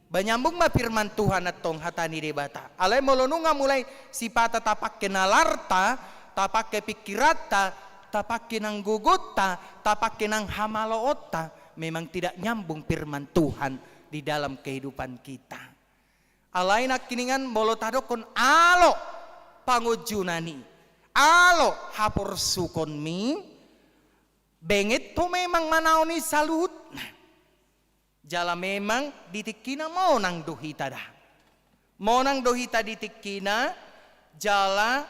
ba nyambung ma firman Tuhan antong hata ni Debata. Alai molo nunga mulai sipata tapangke nalarta, tapangke pingkiranta, tapangke nang gogonta, tapangke nang hamaloonta, memang tidak nyambung firman Tuhan di dalam kehidupan kita. Alai nangkiningan molo tadokkon alo pangunjunan i, alo haporsukonmi, benget ho memang manaon i saluhutna. Jala memang di tingkina monang do hita da. Monang do hita di tingkina, jala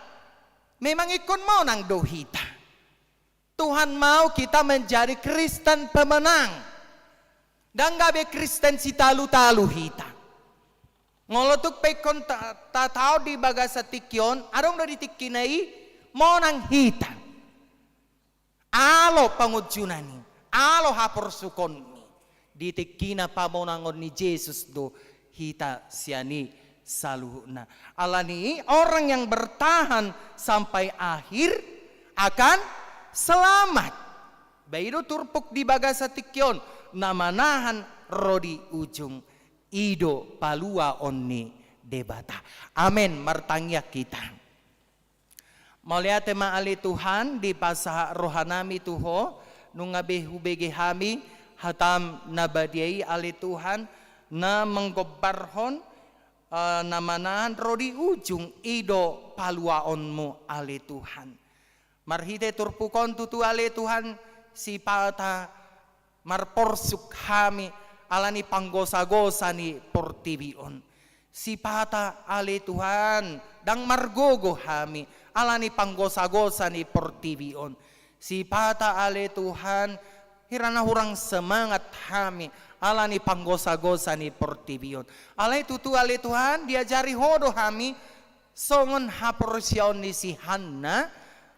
memang ingkon monang do hita. Tuhan mau kita menjadi Kristen pemenang. Ndang gabe Kristen sitalu-talu hita. Molo tung pe ingkon ta-, tataon di bagasan tingki on, adong do di tingkina i, monang hita. Alo pangunjunan i, alo haporsukonmi. Di tingkina pamonangon ni Jesus do hita sian i saluhutna. Alani i, orang yang bertahan sampai akhir akan selamat. Ba i do turpuk di bagasan tingki on, na manahan ro di ujung, i do paluaon ni Debata. Amen. Martangiang hita. Mauliate ma ale Tuhan, dipasahat rohanami tu Ho, nunga be hubege hami hataM na badia i ale Tuhan, na manggombarhon eh, na manahan ro di ujung, i do paluaonmu ale Tuhan. Marhite turpuk on tutu ale Tuhan, sipata marporsuk hami ala ni panggosagosa ni portibi on. Sipata ale Tuhan, ndang margogo hami ala ni panggosagosa ni portibi on. Sipata ale Tuhan, hira na hurang semangat hami ala ni panggosagosa ni portibi on. Alai tutu ale Tuhan, diajari Ho do hami songon haporseaon ni si Hanna,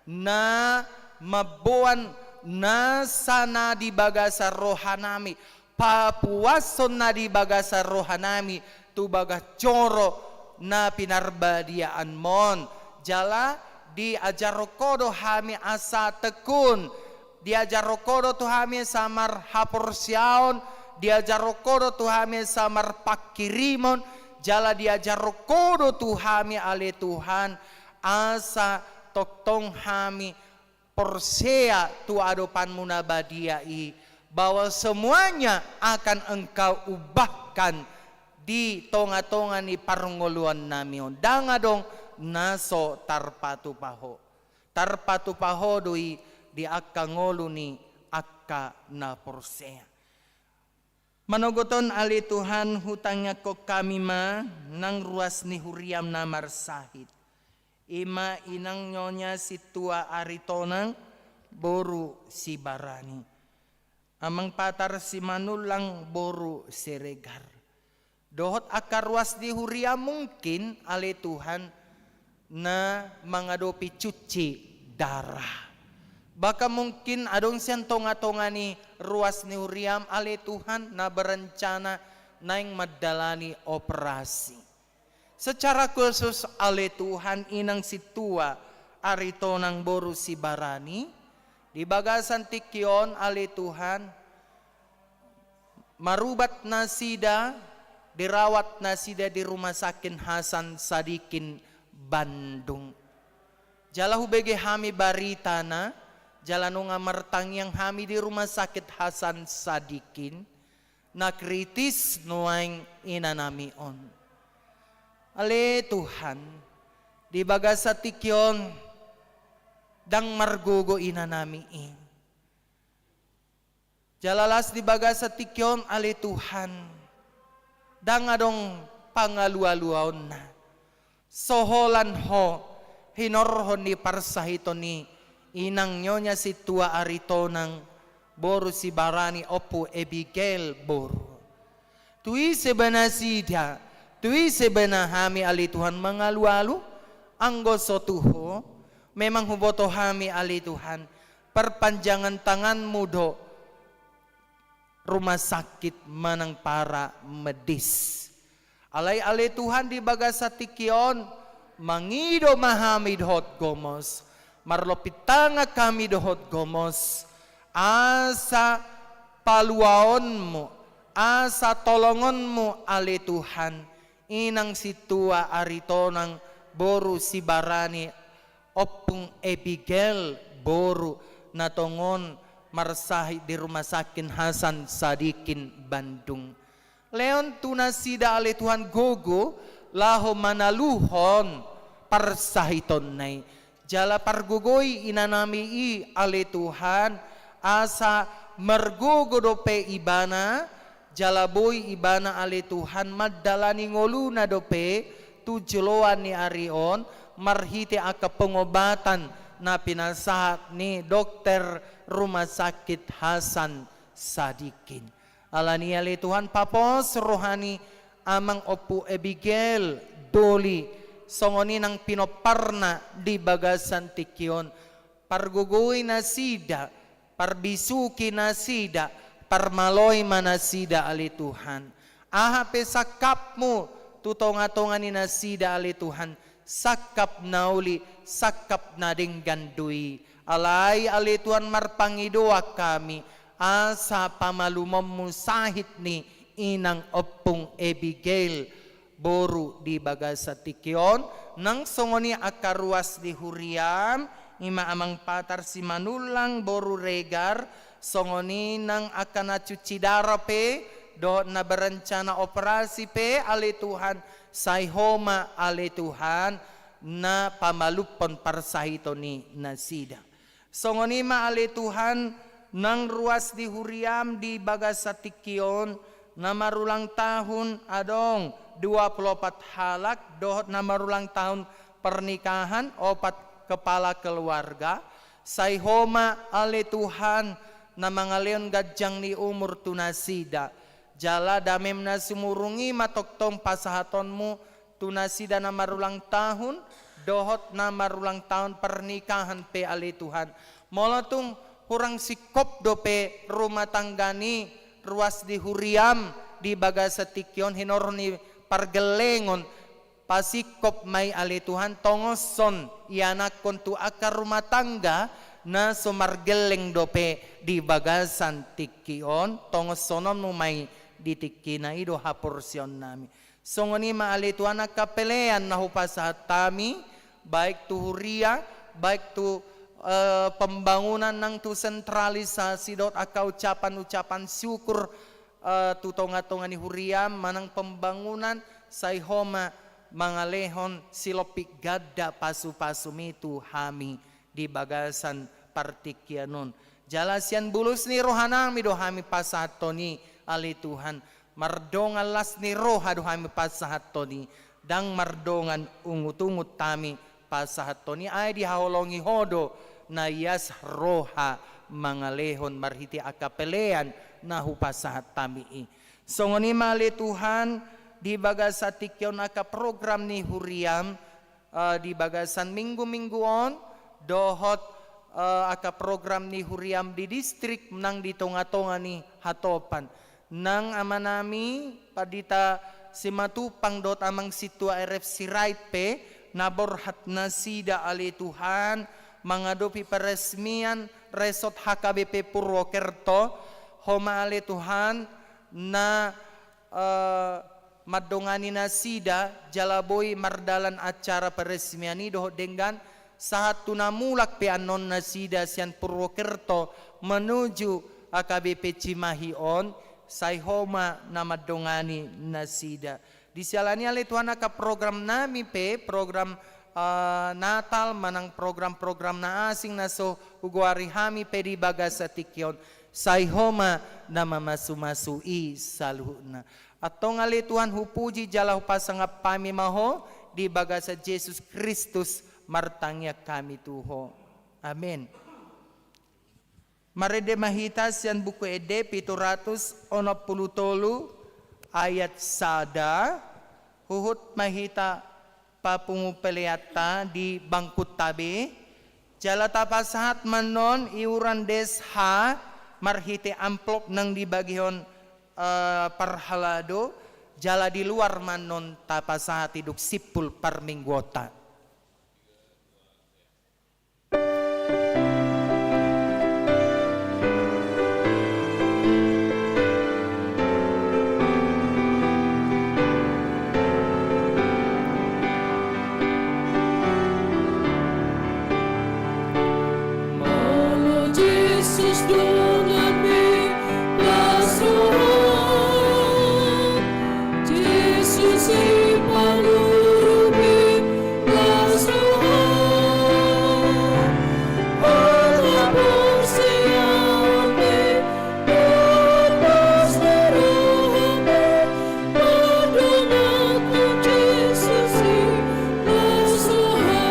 na mamboan nasa na di bagasan rohanami, papuashon na di bagasan rohanami tu bagas joro na pinarbadiaanmon. Jala diajarhon Ho do hami asa tekun, diajarhon Ho do tu hami asa marhaporseaon, diajarhon Ho do tu hami asa marpanghirimon, jala diajarhon Ho do tu hami ale Tuhan, asa tongtong hami porsea tu adopanmu na badia i, bahwa semuanya akan Engkau ubahkan di tonga-tonga ni parngoluannami on. Ndang adong na so tarpatupa Ho. Tarpatupa Ho do i di angka ngolu ni angka na porsea. Manogot on ale Tuhan, hutangiangkon hami ma nang ruas ni huriam na marsahit. I ma inang Nyonya Sintua Aritonang boru Sibarani, Amang Patar Simanullang boru Siregar, dohot angka ruas ni huria mungkin ale Tuhan na mangadopi cuci darah. Bahkan mungkin adong sian tonga-tonga ni ruas ni huriam ale Tuhan na berencana naeng mandalani operasi. Secara khusus ale Tuhan, inang Sintua Aritonang boru Sibarani, di bagasan tingki on ale Tuhan, marubat nasida, dirawat nasida di Rumah Sakit Hasan Sadikin Bandung. Jala hubege hami baritana, jala nunga martangiang hami di Rumah Sakit Hasan Sadikin, na kritis nuaeng inanami on. Ale Tuhan, di bagasan tingki on ndang margogo inanami i. Jala las di bagasan tingki on ale Tuhan, ndang adong pangalualuaonna. So holan Ho hinorhon ni parsahiton ni inang Nyonya Sintua Aritonang boru Sibarani, Ompu Abigail boru. Tu ise be nasida, tu ise be na hami ale Tuhan mangalualu, anggo so tu Ho? Memang huboto hami ale Tuhan, perpanjangan tanganmu do rumah sakit manang para medis. Alai ale Tuhan, di bagasan tingki on, mangido ma hami dohot gomos, marlompit tangan hami dohot gomos, asa paluaonmu, asa tolongonmu ale Tuhan, inang Sintua Aritonang boru Sibarani, Ompung Abigail boru, na tongon marsahit di Rumah Sakit Hasan Sadikin Bandung. Lehon tu nasida ale Tuhan gogo laho manaluhon parsahitonna i. Jala pargogoi inanami i ale Tuhan, asa margogo dope ibana, jala boi ibana ale Tuhan mandalani ngoluna dope tu joloan ni ari on, marhite angka pengobatan na pinasahat ni dokter Rumah Sakit Hasan Sadikin. Alani i ale Tuhan, papos roha ni Amang Ompu Abigail Doli, songon i nang pinomparna di bagasan tingki on, pargogoi nasida, parbisuki nasida, parmaloi ma nasida ale Tuhan. Aha pe sangkapmu tu tonga-tonga ni nasida ale Tuhan, sangkap na uli, sangkap na denggan do i. Alai ale Tuhan, marpangidoan hami, asa pamalumonmu sahit ni inang Ompung Abigail boru di bagasan tingki on, nang songon i angka ruas ni huriam, i ma Amang Patar Simanullang boru Regar, songon i nang angka na cuci darah pe, dohot na berencana operasi pe ale Tuhan, sai Ho ma ale Tuhan na pamalumhon parsahiton ni nasida. Songon i ma ale Tuhan, nang ruas ni huriaM di bagasan tingki on, na marulang tahun adong dua pulu opat halak, dohot na marulang tahun pernikahan opat kepala keluarga, sai Ho ma ale Tuhan na mangalehon ganjang ni umur tu nasida. Jala dameM na sumurung i ma tongtong pasahatonMu tu nasida na marulang tahun, dohot na marulang tahun pernikahan pe ale Tuhan. Molo tung hurang singkop dope rumah tangga ni ruas ni huriaM di bagasan tingki on hinorhon ni pargellengon, pasingkop ma i ale Tuhan, tongoshon ianakhon tu angka rumah tangga na so margelleng dope di bagasan tingki on, tongoshononMu ma i di tingkina. I do haporseaonnami. Songon i ma ale Tuhan angka pelean na hupasahat hami, baik tu huria, baik tu, eh, pembangunan nang tu sentralisasi dohot angka ucapan-ucapan syukur, eh, tu tonga-tonga ni huriaM manang pembangunan, sai Ho ma mangalehon silompit ganda pasu-pasuMi tu hami di bagasan partingkian on. Jala sian bulus ni rohanami do hami pasahathon i ale Tuhan, mardongan las ni roha do hami pasahathon i, ndang mardongan ungut-ungut hami pasahathon i, ai dihaholongi Ho do na ias roha mangalehon marhite angka pelean na hupasahat hami i. Songon i ma ale Tuhan, di bagasan tingki on angka program ni huriaM, eh, di bagasan minggu-minggu on, dohot, eh, angka program ni huriaM di distrik nang di tonga-tonga ni hatopan. Nang amanami Pandita Simatupang dohot amang sintua R F Sirait pe, na borhat nasida ale Tuhan, mangadopi peresmian resort H K B P Purwokerto, Ho ma ale Tuhan, na, eh, mandongani nasida, jala boi mardalan acara peresmian i dohot denggan, sahat tu na mulak pe annon nasida sian Purwokerto menuju H K B P Cimahi on, sai Ho ma na mandongani nasida. Di siala ni i ale Tuhan angka programnami pe, program, eh, Natal, manang program-program na asing na so hugoari hami pe di bagasan tingki on, sai Ho ma na mamasu-masu i saluhutna. Antong ale Tuhan hupuji jala hupasangap hami ma Ho, di bagasan Jesus Kristus martangiang hami tu Ho. Amen. Marende ma hita sian Buku Ende pitu ratus onom pulu tolu ayat sada, huhut ma hita papungu peleanta di bangkunta be, jala tapasahat ma annon iuran des ha marhite amplop nang dibagihon, eh, parhalado, jala di luar ma annon tapasahat i dung simpul parmingguonta. Molo Jesus donganmi las roha, Jesus i panurupi las roha, ala porseaonmi, las rohami, pardonganku Jesus i las roha.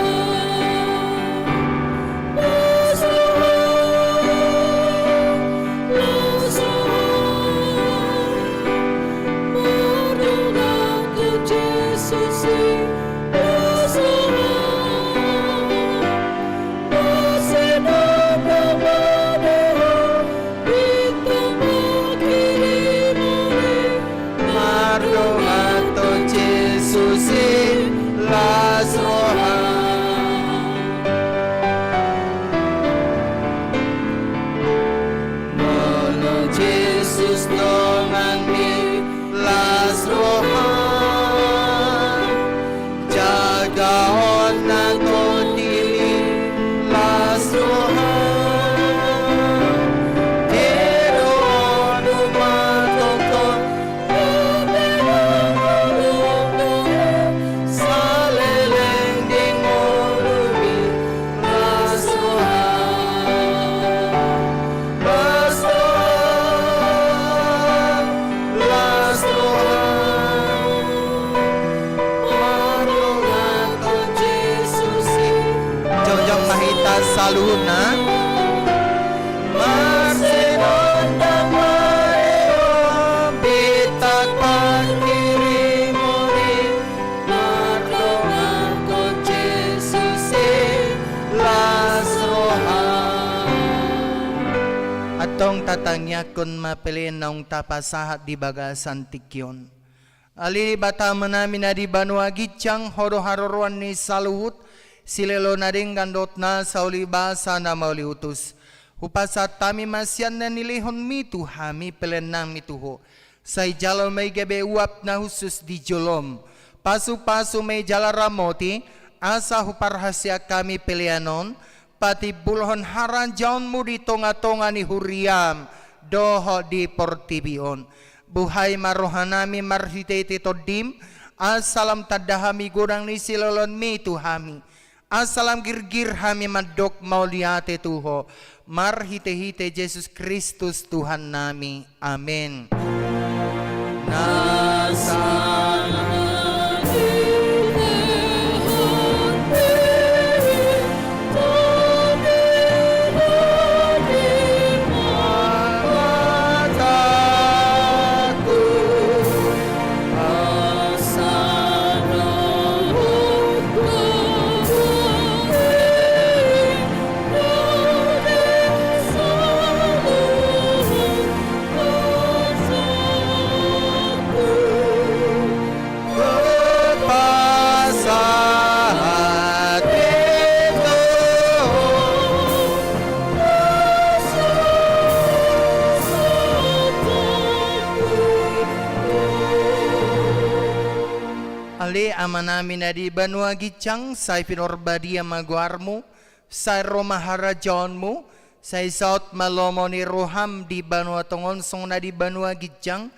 Tong tatangiangkon ma pelean naung tapasahat di bagasan tingki on. Ale Debata Amanami na di banua ginjang, Ho do haroroan ni saluhut, silehon na denggan dohot na saulibasa na mauliutus. Hupasahat hami ma sian na nilehonmi tu hami pelean nami tu Ho. Sai jalo ma i gabe uap na hushus di jolom. Pasupasu ma i jala ramoti, asa huparhaseang hami pelean on, patimbulhon harajaonmu di tongatonga ni huriam dohot di portibi on. Buhai ma rohanami marhitehite Tondim, asa lam tanda hami godang ni silehonmi tu hami. Asa lam girgir hami mandok mauliate tu Ho, marhitehite Jesus Kristus Tuhannami. Amen. Ale Amanami na di banua ginjang, sai pinarbadia ma goarmu, sai ro ma harajaonmu, sai saut ma lomo ni roham di banua tonga on songon na di banua ginjang.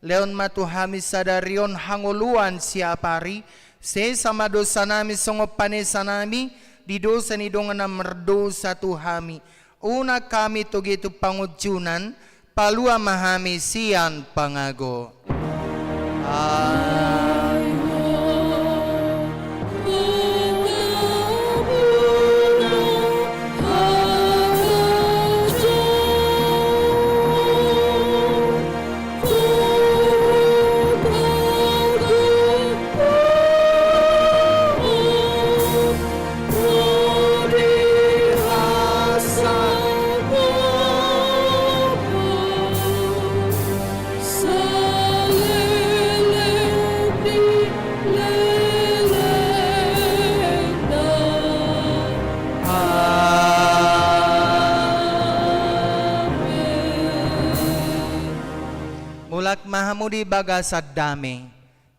Lehon ma tu hami sadari on hangoluan siapari, sesa ma dosanami songon panesanami di dosa ni dongan na mardosa tu hami. Unang hami togihon tu pangunjunan, palua ma hami sian pangago. Mulak ma hamu di bagasan dame,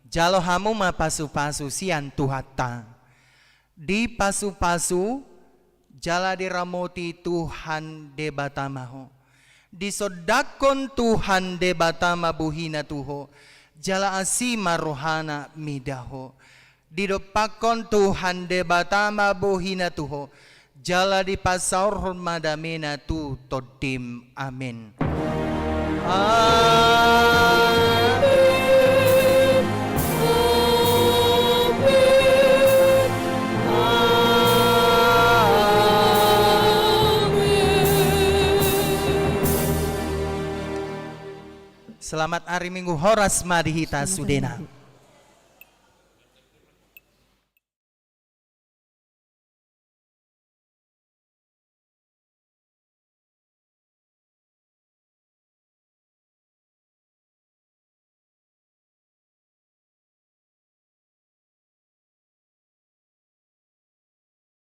jalo hamu ma pasupasu sian Tuhanta. Dipasupasu jala diramoti Tuhan Debata ma ho. Disondangkon Tuhan Debata ma bohina tu ho, jala asi ma rohana mida ho. Didompakkon Tuhan Debata ma bohina tu ho, jala dipasaorhon ma damena tu tondim. Amen. Amen. Amen. Amen. Selamat hari Minggu, horas ma di hita sudena.